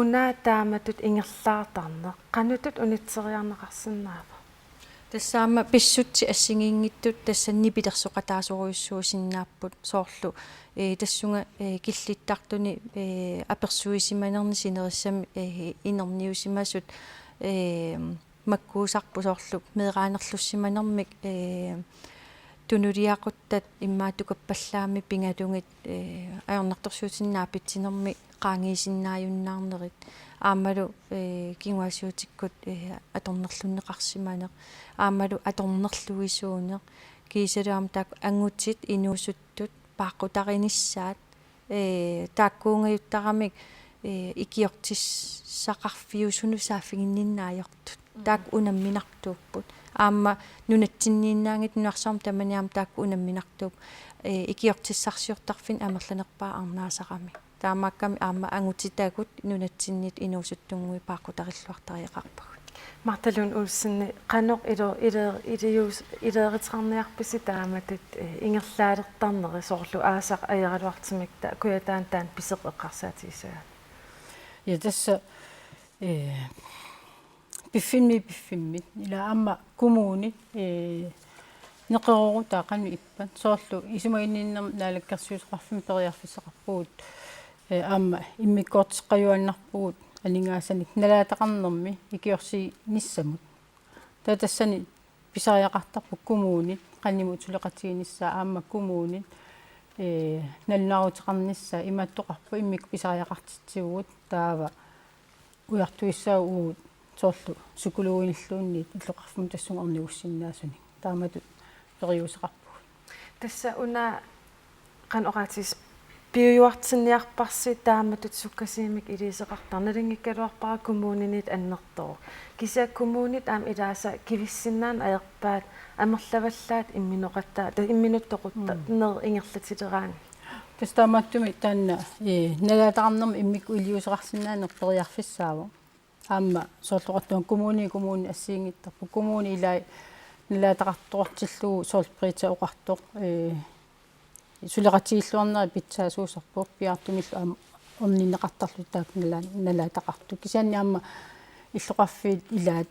Una taamatut ingerlaartarneq qanoq unitseriarneqarsinnaava? Tassa aamma pissutsit assigiinngitsut tassa nipilersoqataasorujussuusinnaapput soorlu, ee, tassunga, ee, killittartuni, ee, apersuisimanerni sinerissami, ee, inerniusimasut, ee, makkuusarput soorlu meeraanerlussimanermik, ee, tunuliaquttat immaqa tukappallaammi pigalugit, ee, ajornartorsiutinnik naapitsinermi qaangiisinnaajunnaarnerit. Aammalu, ee, kinguaassiuutikkut, ee, atornerlunneqarsimaneq. Aammalu atornerluisuuneq. Kiisalu aamma taakku angutit inuusuttut paaqqutarinissaat, ee, taakkuungajuttaramik, ee, ikiortissaqarfiusunut saaffiginninneq ajortut. Mm. Taakku unamminartuupput. Aamma nunatsinniinnaanngitsut nunarsuarmi tamani aamma taakku unamminartuupput. Ee, ikiortissarsiortarfinnik amerlanerpaat arnaasarami. Taamaakkami aamma angutitagut nunatsinniittut inuusuttunnguit paaqqutarilluartariaqarpagut. Martha Lund Olsen, qanoq ilo-, ilo-, ilius-, ileeriteqarniarpisi taamatut, eh, ingerlaalertarneri soorlu aasaq ajoraluartumik ta-, Kujataani taanna pisoq eqqarsaatigissagaanni? Ja, tassa, eh, piffimmi, piffimmi. Ila aamma kommuni, eh, neqeroorutaa qanoq ippat. Soorlu isumaginninnermi naalakkersuisoqarfimmi periarfissaqarpugut, eh, aamma immikkoorteqqajuaannarpugut aningaasanik nalaataqarnermi ikiorsiinissamut. Taava tassani pisariaqartarpoq kommunit, qanimut suleqatiginissaa aamma kommunit, eh, nalunaaruteqarnissaa imaattoqarpoq immikkut pisariaqartitsivugut taava ujartuissaagut soorlu psykologinilluunniit illoqarfimmut tassunga ornigussinnaasunik. Taamatut periuseqarpugut. Tassa una qanoq oqaatigiss-, piujuartinniarparsi taamatut sukkasuumik iliuuseqartarneq, nalunngikkaluarpara kommuninit annertooq. Kisianni kommunit aamma ilaasa kivissinnaaneq ajorpaat amerlavallaat imminoqatta-, ta-, imminut toqutta-, Mm. -neq ingerlatileraanni. Tassa taamaattumik taanna, ee, nalaataqarnermi immikkut iliuuseqarsinnaaneq periarfissaavoq. Aamma soorlu oqartunga kommuni, kommuni assigiinngitsorput. Kommuni ilai nalaataqartoqartillugu soorlu Britta oqartoq, ee, suleqatigiilluarneri pitsaasuusarput, piaartumillu aamma orninneqartarlutik taakku nala-, nalaataqartut. Kisianni aamma illoqarfiit ilaat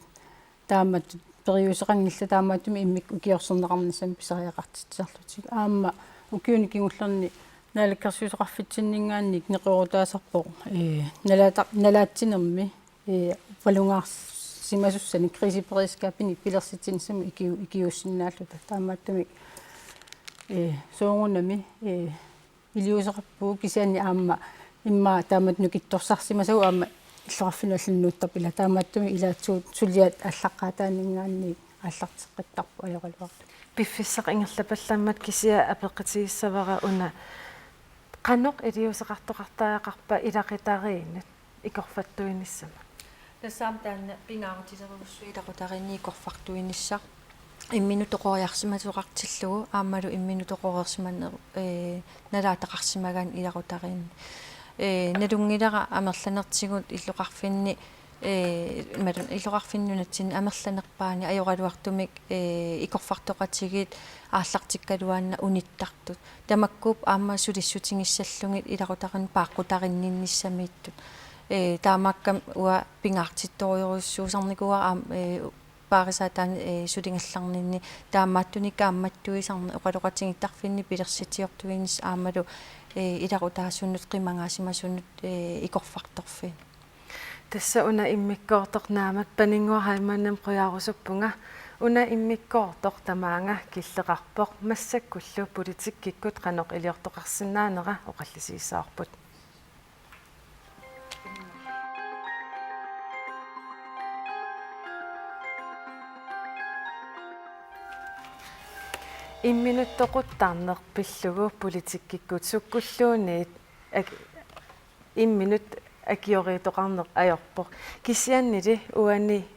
taamatut periuseqanngillat, taamaattumik immikkut ikiorserneqarnissamik pisariaqartitsisarlutik. Aamma ukiuni kingullerni naalakkersuisoqarfitsinninngaanniit neqeroorutaasarpoq, ee, nalaata-, nalaatsinermi, ee, valungaarsimasussanik, kriseberedskabini pilersitsinissamut ikiu-, ikiuussinnaalluta. Taamaattumik, ee, soorunami, ee, iliuuseqarpugut, kisianni aamma immaqa taamatut nukittorsarsimasagut aamma illoqarfinnut allanut nuuttarput, ila taamaattumik ilaatsut suliat aallaqqaataanninngaanniit aallarteqqittarput ajoraluartumik. Piffissaq ingerlapallammat kisianni apeqqutigissavara una: qanoq iliuuseqartoqartariaqarpa ilaqutariinnut ikorfartuinissamut? Tassa aamma taanna pingaarutilerujussuuvoq ilaqutariinni ikorfartuinissaq. Imminut toqoriarsimasoqartillugu aammalu imminut toqoreersimaneq, ee, nalaataqarsimagaanni ilaqutariinni. Ee, nalunngilara amerlanertigut illoqarfinni, ee, imaluunniit illoqarfinni nunatsinni amerlanerpaani ajoraluartumik, ee, ikorfartoqatigiit aallartikkaluaannartut unittartut. Tamakkuupput aamma sulissutigissallugit ilaqutariinni paaqqutarinninnissamiittut. Ee, taamaakkami uanga pingaartittorujussuusarnikuuara aamma, ee, paarisaataani, ee, suligallarninni, taamaattunik kaammattuisarneq oqaloqatigiittarfinni pilersitsiortuinissaq aammalu, ee, ilaqutaasunut qimagaasimasunut, ee, ikorfartorfinnut. Tassa una immikkoortoq naammat, Paninnguaq Heilmannimut qujarusuppunga. Una immikkoortoq tamaanga killeqarpoq, massakkullu politikkikkut qanoq iliortoqarsinnaanera oqallisigissavarput. Imminut toquttarneq pillugu politikkikkut sukkulluunniit ak-, imminut akioriittoqarneq ajorpoq. Kisiannili uani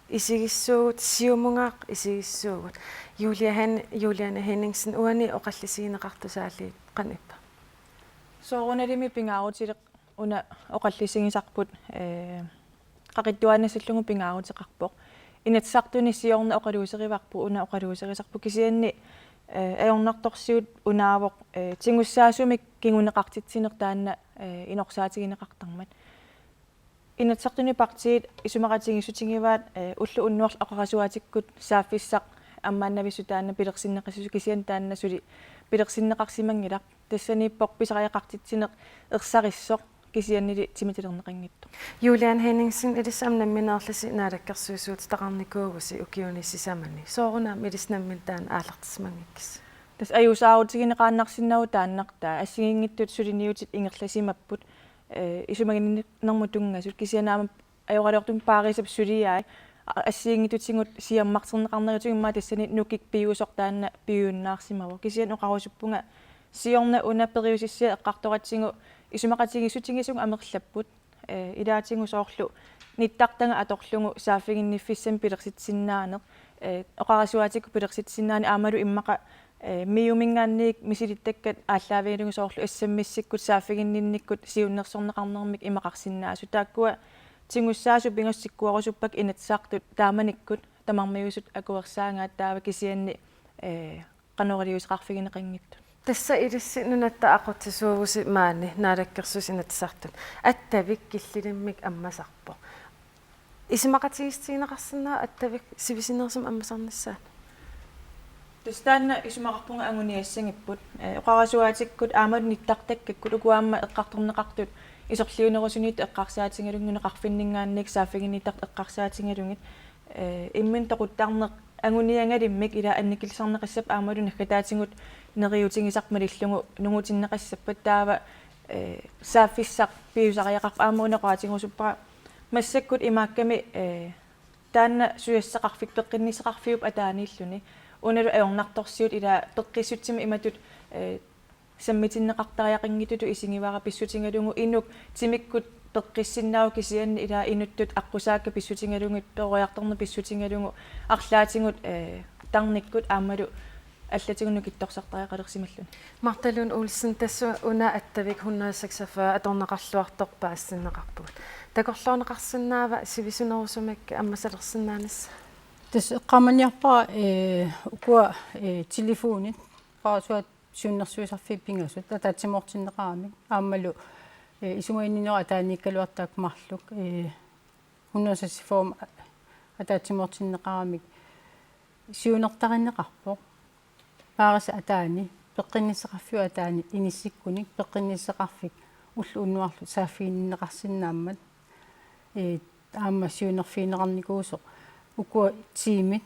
isigissuugut, Siumungaaq isigissuugut. Julia Hen-, Juliane Henningsen, uani oqallisigineqartussaallit qanoq ippa? Soorunalimi pingaarutilik-, Una oqallisigisarput, ee, qaqittuaannassallugu pingaaruteqarpoq. Inatsisartuni siorna oqaluuserivarput, una oqaluuserisarput, kisianni, ee, ajornartorsiut unaavoq, ee, tigussaasumik kinguneqartitsineq taanna, ee, inorsaatigineqartarmat. Inatsisartuni partiit isumaqatigiissutigivaat, ee, ulloq unnuarlu oqarasuaatikkut saaffissaq ammaannavissut taanna pilersinneqassasoq, kisianni taanna suli pilersinneqarsimanngilaq. Tassaniippoq pisariaqartitsineq ersarissoq kisiannili timitalerneqanngitsoq. Juliane Henningsen, ilissi aamma nammineerlusi naalakkersuisuutitaqarnikuuvusi ukiuni sisamani. Soorunami ilissi nammineq taanna aallartissimanngikkussi? Tassa ajuusaarutigineqaannarsinnaavoq taannartaa, assigiinngitsut suliniutit ingerlasimapput, ee, isumaginninnermut tunngasut, kisianni aamma ajoraluartumik paarisap suliai, a-, assigiinngitsutigut siammarterneqarnerisigut, immaqa tassani nukik piviusoq taanna piujunnaarsimavoq. Kisianni oqarusuppunga siorna una periusissiaq eqqartoratsigu isumaqatigiissutigisagut amerlapput, ee, ilaatigut soorlu nittartagaq atorlugu saaffiginniffissamik pilersitsisinnaaneq, ee, oqarasuaatikkut pilersitsisinnaaneq aammalu immaqa, ee, MIO-minngaanniit misilittakkat aallaavigalugit soorlu S M S-ikkut saaffiginninnikkut siunnersorneqarnermik imaqarsinnaasut. Taakkua tigussaasut pingasut tikkuarusuppakka Inatsisartut taamanikkut tamarmiusut akuersaagaat, taava kisianni, ee, qanoq iliuuseqarfigineqanngitsut. Tassa ilissi nunatta aqutsisuuvusi maani Naalakkersuisut Inatsisartut. Attavik killilimmik ammasarpoq. Isumaqatigiissutigineqarsinnaava Attavik sivisunerusumik ammasarnissaanut? Tassa taanna isumaqarpunga anguniassagipput. Ee, oqarasuaatikkut aammalu nittartakkakkut, ukua aamma eqqartorneqartut isorliunerusuniittut eqqarsaatigalugit, nunaqarfinninngaanniit saaffiginnittartut eqqarsaatigalugit. Ee, imminut toquttarneq anguniagalimmik ila annikillisarneqassappat aammalu naggataatigut neriuutigisarput malillugu nungutinneqassappat, taava, ee, saaffissaq piusariaqarpoq. Aamma una oqaatigerusuppara massakkut imaakkami, ee, taanna susassaqarfik peqqinnissaqarfiup ataaniilluni. Unalu ajornartorsiut ila peqqissutsimik imatut, ee, sammitinneqartariaqanngitsutut isigivara, pissutigalugu inuk timikkut peqqissinnaavoq, kisianni ila inuttut aqqusaakkat pissutigalugit, peroriartorneq pissutigalugu, arlaatigut, ee, tarnikkut aammalu allatigut nukittorsartariaqalersimalluni. Martha Lund Olsen, tassa una Attavik hundrede seksogfyrre atorneqarluartoq paasitinneqarpugut. Takorloorneqarsinnaava sivisunerusumik ammasalersinnaanissaa? Tassa eqqaamaniarpara, ee, ukua, ee, telefonit, oqarasuaat siunnersuisarfiit pingasut ataatsimoortinneqaramik aammalu, ee, isumaginninnerup ataaniikkaluartoq taakku marluk, ee, hundrede seksogfyrre ataatsimoortinneqaramik siunertarineqarpoq. Paarisap ataani, peqqinnissaqarfiup ataani inissikkunik peqqinnissaqarfik ulloq unnuarlu saaffiginninneqarsinnaammat, ee, aamma siunerfigineqarnikuusoq ukua tiimit,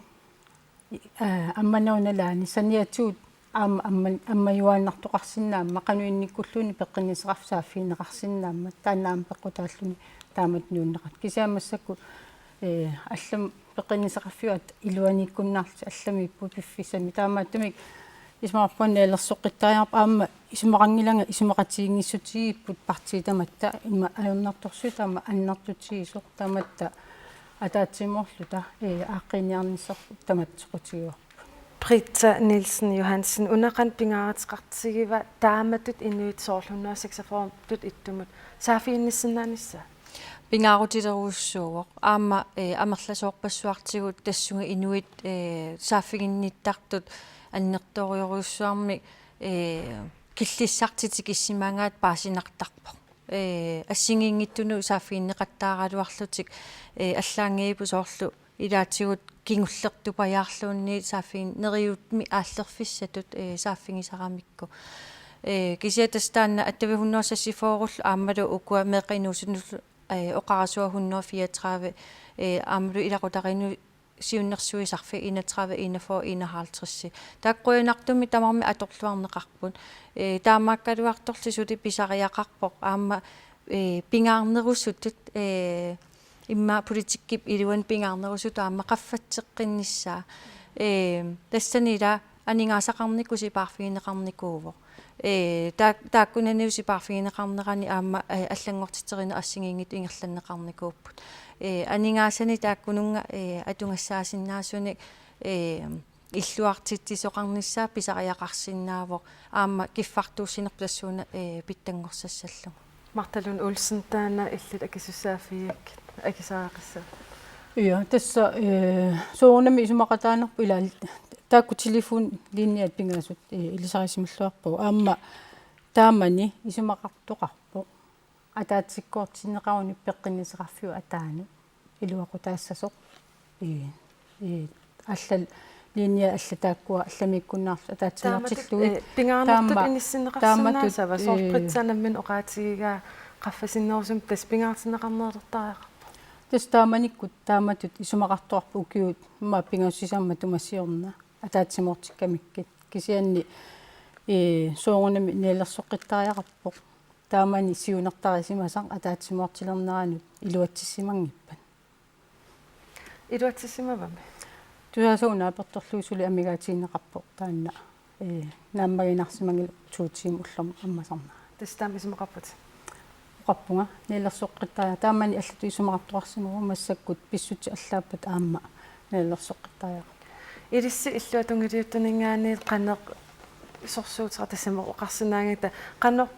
ee, ammanagu nalaani saniatigut aamma amma-, ammajuaannartoqarsinnaammat, qanoq innikkulluunniit peqqinnissaqarfik saaffigineqarsinnaammat, taanna aamma peqqutaalluni taamatut nuunneqartoq. Kisianni massakkut, ee, allamik peqqinnissaqarfiup ataani iluaniikkunnaarlutik allamiipput piffissami. Taamaattumik isumaqarpunga nalilersoqqittariaqarpoq, aamma isumaqanngilanga isumaqatigiinngissutigigipput partiit tamatta, immaqa ajornartorsiut aamma annertutigisoq tamatta ataatsimoorluta, ee, aaqqiiniarnissarput tamatta soqutigivarput. Britta Nielsen Johansen, una qanoq pingaaruteqartigiva taamatut inuit soorlu hundrede seksogfyrretut ittumut saaffiginnissinnaanissaa? Pingaarutilerujussuuvoq. Aamma, ee, amerlasoorpassuartigut tassunga inuit, ee, saaffiginnittartut annertoorujussuarmik, ee, killissartik tikissimagaat paasinartarpoq. Ee, assigiinngitsunut saaffiginneqattaaraluarlutik, ee, allaanngivippoq soorlu ilaatigut kingulleq tupajaarluunniit saaffigin-, neriuumik aallerfissatut, ee, saaffigisaramikku. Ee, kisianni tassa taanna Attavik hundrede seksogfyrrellu aammalu ukua meeqqat inuusuttullu, ee, oqarasuat hundrede fireogtredive, ee, aammalu ilaqutariinnut siunnersuisarfik enogtredive, enogfyrre, enoghalvtreds. Taakku qujanartumik tamarmik atorluarneqarput. Ee, taamaakkaluartorli suli pisariaqarpoq aamma, ee, pingaarnerusutut, ee, immaqa politikkip iluani pingaarnerusutut aamma qaffatseqqinnissaa. Ee, tassani ila aningaasaqarnikkut sipaarfigineqarnikuuvoq. Ee, taak-, taakkunanilu sipaarfigineqarnerani aamma, ee, allanngortiterineq assigiinngitsut ingerlanneqarnikuupput. Ee, aningaasanik taakkununnga, ee, atugassaasinnaasunik, ee, illuartitsisoqarnissaa pisariaqarsinnaavoq aamma kiffartuussinerput tassuuna, ee, pitsanngorsassallugu. Martha Lund Olsen, taanna illit akisussaaffigigakkit akisariaqassavat. Ja, tassa, eh, soorunami isumaqataanerput ilaa taakku telefonlinjat pingasut, eh, ilisarisimalluarpagut. Aamma taamani isumaqartoqarpoq ataatsikkoortinneqaruni peqqinnissaqarfiup ataanut iluaqutaassasoq. Ii, ii, allat linjat allat taakkua allamiikkunnaarlutik ataatsimoortillugit. Taamatut, eh, pingaarnertut taama-, inissinneqarsinnaasava, taamatut, soorlu, eh, Britta nammineq oqaatigigaa qaffasinnerusumik tassa pingaartinneqarnerulertariaqarpoq. Tassa taamanikkut taamatut isumaqartoqarpoq ukiut immaqa pingasut sisamat matuma siorna ataatsimoortikkamikkit. Kisianni, eh, soorunami nalilersoqqittariaqarpoq. Taamani siunertarisimasaq ataatsimoortilerneranut iluatsissimanngippat. Iluatsissimavami? Tusaasaa una apertorlugu suli amigaatigineqarpoq taanna, eh, naammaginarsimanngilaq to timer ullormut ammasarnera. Tassa taama isumaqarputit? Oqarpunga, nalilersoqqittariaqarpoq. Taamani allatut isumaqartoqarsimavoq, massakkut pissutsit allaappata aamma nalilersoqqittariaqarpoq. Ilissi illuatungiliuttuninngaanniit qanoq sorsuuteqar-, tassami oqarsinnaanngilaq, qanoq,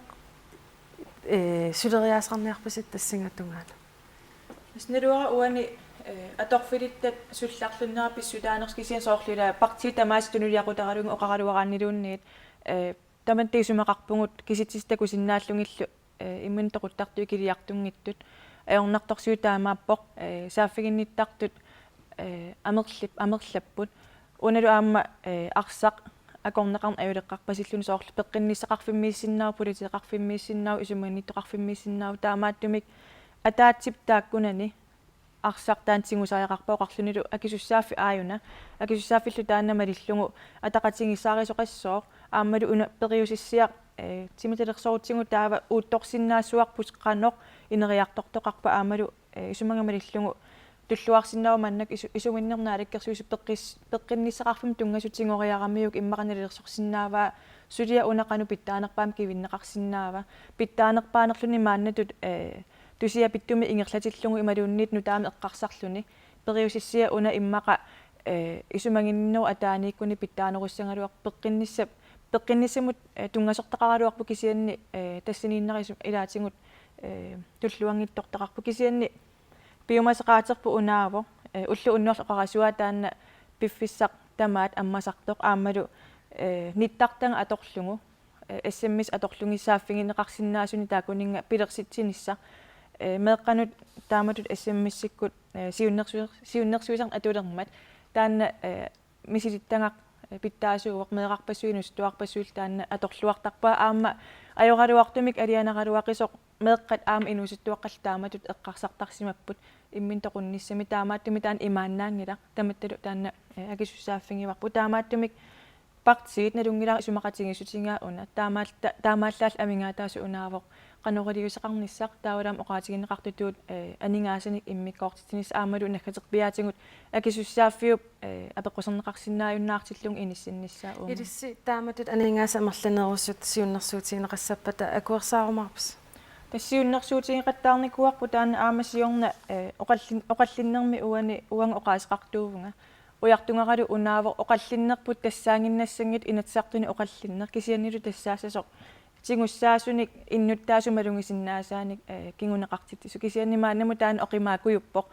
eh, suleriaaseqarniarpisi tassunga tungaanut? Tassa naluara uani, eh, atorfilittat sullarlunnera pissutaanersoq, kisianni soorlu ilaa partiit tamaasa tunuliaqutaralugit oqaraluaraanniluunniit, eh, tamatta isumaqarpugut kisitsisit takusinnaallugillu, eh, imminut toquttartut ikiliartunngitsut. Ajornartorsiut taamaappoq, eh, saaffiginnittartut, eh, amerlip-, amerlapput. Unalu aamma, eh, arsaq akorneqarneq ajuleqqarpasilluni, soorlu peqqinnissaqarfimmiissinnaavoq, politeeqarfimmiissinnaavoq, isumaginnittoqarfimmiissinnaavoq, taamaattumik ataatsip taakkunani arsaq taanna tigusariaqarpoq, oqarlunilu akisussaaffik aajuna. Akisussaaffillu taanna malillugu ataqatigiissaarisoqassooq, aammalu una periusissiaq, eh, timitalersorutsigu taava uuttorsinnaassuarput qanoq ineriartortoqarpa, aammalu, eh, isumaga malillugu tulluarsinnaavoq maannakkut isu-, isuminnermi naalakkersuisut peqqis-, peqqinnissaqarfimmut tunngasut tigoriaramiuk immaqa nalilersorsinnaavaa, suliaq una qanoq pitsaanerpaamik kivinneqarsinnaava, pitsaanerpaanerluni maannatut, eh, tusiapittumi ingerlatillugu imaluunniit nutaamik eqqarsarluni, periusissiaq una immaqa, eh, isumaginninnerup ataaniikkuni pitsaanerussagaluarpoq, peqqinnissap-, peqqinnissamut, eh, tunngasortaqaraluarpoq, kisianni, eh, tassaniinnera isu-, ilaatigut, eh, tulluanngitsortaqarpoq, kisianni piumasaqaaterput unaavoq, eh, ulloq unnuarlu oqarasuaa taanna piffissaq tamaat ammasartoq aammalu, eh, nittartagaq atorlugu, eh, S M S atorlugit saaffigineqarsinnaasunik taakkuninnga pilersitsinissaq, eh, meeqqanut taamatut S M S-ikkut, eh, siunnersu-, siunnersuisarneq atulermat taanna, eh, misilittagaq, eh, pitsaasuuvoq, meerarpassuit inuusuttuarpassuillu taanna atorluartarpaa, aamma ajoraluartumik alianaraluaqisoq meeqqat aamma inuusuttuaqqallu taamatut eqqarsartarsimapput imminut toqunnissami, taamaattumik taanna imaannaanngilaq, tamattalu taanna, eh, akisussaaffigivarput, taamaattumik partiit nalunngilara isumaqatigiissutigaa una, taamaalta-, taamaallaallu amigaataasoq unaavoq qanoq iliuuseqarnissaq, taavalu aamma oqaatigineqartutut, eh, aningaasanik immikkoortitsinissaq aammalu naggaterpiaatigut akisussaaffiup, eh, apeqquserneqarsinnaajunnaartillugu inissinnissaa uuma. Ilissi taamatut aningaasat amerlanerusut siunnersuutigineqassappata akuersaarumaarpisi? Tassa siunnersuutigeqattaarnikuuarput taanna aamma siorna, eh, oqallin-, oqallinnermi uani uanga oqaaseqartuuvunga. Ujartugaralu unaavoq oqallinnerput tassaaginnassanngitsoq Inatsisartuni oqallinneq, kisiannili tassaassasoq tigussaasunik innuttaasut malugisinnaasaanik, eh, kinguneqartitsisoq. Kisianni maannamut taanna oqimaakkujuppoq.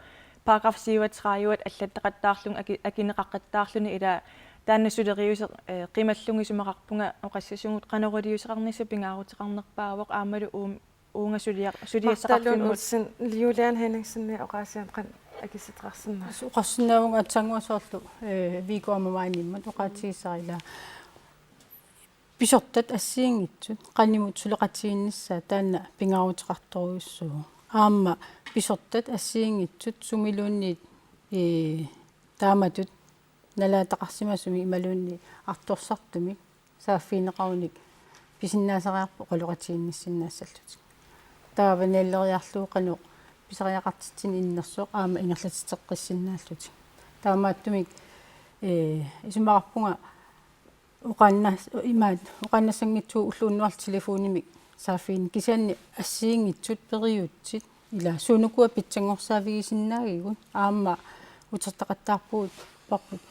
Paragraf syvogtredive allattaqattaarluni aki-, akineqaqattaarluni, ilaa taanna suleriuseq, eh, qimallugu isumaqarpunga oqassasugut qanoq iliuuseqarnissaq pingaaruteqarnerpaavoq aammalu uum-, uunga sulia-, Martha Lund suliassaqarfimmut. Olsen, Juliane Henningsenip oqaasianik qanoq akissuteqarsinnaaviuk? Oqarsinnaavunga aatsaannguaq soorlu, eh, V K-mut maaniimmut oqaatigissara, ilaa pisortat assigiinngitsut qanimut suleqatigiinnissaat taanna pingaaruteqartorujussuuvoq. Aamma pisortat assigiinngitsut sumiluunniit, eh, taamatut nalaataqarsimasumik imaluunniit artorsartumik saaffigineqarunik pisinnaasariaqarput oqaloqatigiinnissinnaassallutik. Taava nalileriarlugu qanoq pisariaqartitsineq innersoq aamma ingerlatitseqqissinnaallutik. Taamaattumik, eh, isumaqarpunga oqaannas-, imaat, oqaannassanngitsuugut ulloq unnuarlu telefonimik saaffigineq, kisianni assigiinngitsut periutsit, ilaa suunukua pitsanngorsaaffigisinnaagigut aamma utertaqattaarpugut, paarput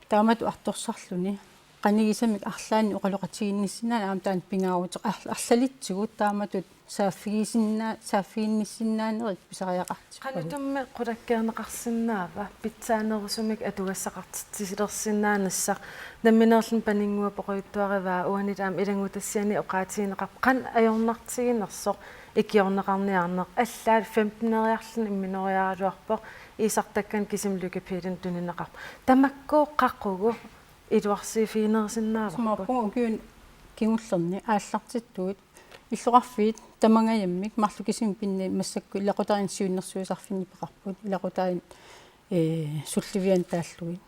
taamatut artorsarluni Qanigisamik arlaannik oqaloqatigiinnissinnaaneq aamma taanna pingaarute-, ar-, arlalitsigut taamatut saaffigisinnaa-, saaffiginnissinnaanerit pisariaqartippagut. Qanoq tamatummi qulakkeerneqarsinnaava pitsaanerusumik atugassaqartitsilersinnaanissaq? Nammineerluni paninnguaq poqujuttuarivaa, uanili aamma ilanngutassiami oqaatigineqarpoq qanoq ajornartiginersoq ikiorneqarniarneq. Allaat femteneriarluni imminoriaraluarpoq, iisartakkanik kisimi Lykke-Peteni tunineqarpoq. Tamakku qaqugu iluarsiifiginerusinnaavarput? Sumaqarpunga ukiuni kingullerni aallartittugut illoqarfiit tamangajammik marluk kisimik pinni massakkut ilaqutariinnut siunnersuisarfinni peqarput. Ilaqutariinnut, ee, sullivianut taallugit.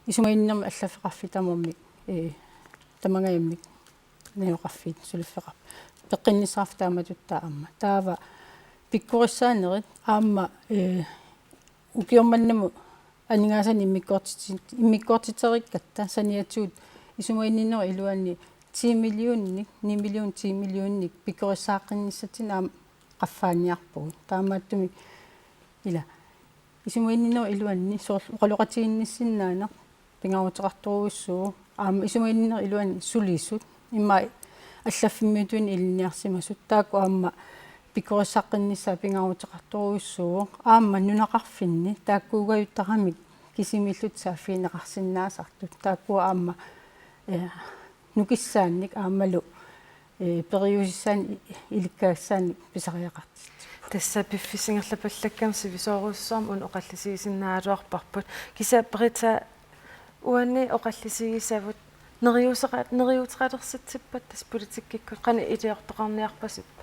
Isumaginninnermik allaffeqarfik tamarmik, ee, tamangajammik najugaqarfiit suliffeqarput. Peqqinnissaqarfik taamatut aamma. Taava pikkorissaanerit aamma, ee, ukioq manna aamma aningaasanik immikkoortitsi-, immikkoortiterikkatta saniatigut isumaginninnerup iluani ti millionik, ni million, ti millionik pikkorissaaqqinnissatsinnik aamma qaffaaniarpugut. Taamaattumik ila isumaginninnerup iluani soorlu oqaloqatigiinnissinnaaneq pingaaruteqartorujussuuvoq. Aamma isumaginninnerup iluani sulisut, immaqa allaffimmiuttuinnaq ilinniarsimasut, taakku aamma pikkorissaaqqinnissaat pingaaruteqartorujussuuvoq. Aamma nunaqarfinni taakkuugajuttaramik kisimiillutik saaffigineqarsinnaasartut. Taakku aamma, ee, nukissaannik aammalu, ee, periusissaanik i-, ilikkagassaanik pisariaqartitsisarput. Tassa piffissap ingerlapallakkami sivisoorujussuarmik una oqallisigisinnaagaluarparput. Kisianni Britta, uani oqallisigisavut neriuseqa-, neriuuteqalersitsippata tassa politikkikkut, qanoq iliortoqarniarpasippa?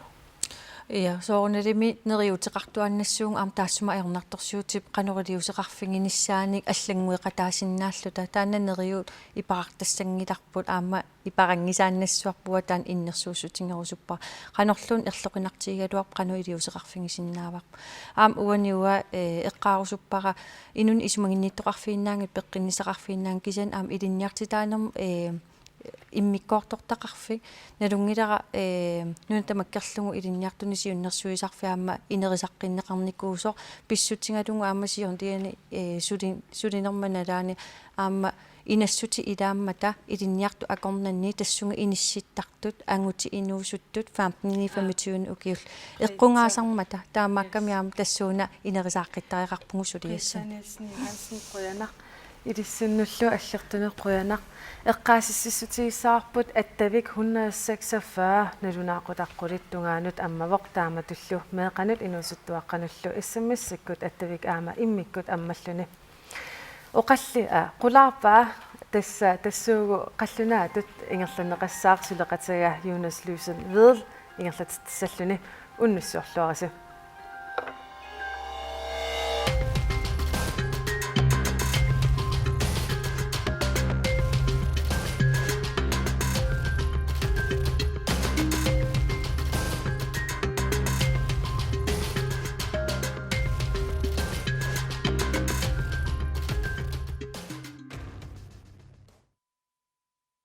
Ja, soorunalimi neriuuteqartuaannassuugut aamma taassuma ajornartorsiutip qanoq iliuuseqarfiginissaanik allanngueqataasinnaalluta. Taanna neriuut iperartassanngilarput aamma iperanngisaannassuarput, taanna innersuussutigerusuppara. Qanorluunniit erloqinartigigaluarpat qanoq iliuuseqarfigisinnaavarput. Aamma uani uanga, ee, eqqaarusuppara inunnik isumaginnittoqarfiginnaanngitsut, peqqinnissaqarfiginnaanngitsut, kisianni aamma ilinniartitaanermut, ee, immikkoortortaqarfik. Nalunngilara, ee, nuna tamakkerlugu ilinniartuni siunnersuisarfik aamma inerisaqqinneqarnikuusoq, pissutigalugu aamma siorna tiani, ee, suli-, sulinerma nalaani aamma inassutit ilaammata ilinniartut akornanni tassunga inissittartut, angutit inuusuttut femten femogtyve ukiullit. Eqqungaasarmata, taamaakkami aamma tassuuna inerisaaqqittaraqarpugut suliassat. Britta Nielsen Johansen, qujanaq. Ilissinnullu Allertuneq qujanaq. Eqqaasitsissutigissavarput Attavik hundrede seksogfyrre, nalunaaqutaq qulit tungaanut ammavoq, taamatullu meeqqanut inuusuttuaqqanullu S M S-ikkut Attavik aamma immikkut ammalluni. Oqalli-, aa, qulaarpaa tassa tassuugu qallunaatut ingerlanneqassaaq, suleqatiga Jonas Lysen Vedel ingerlatitsissalluni. Unnussiorluarisi.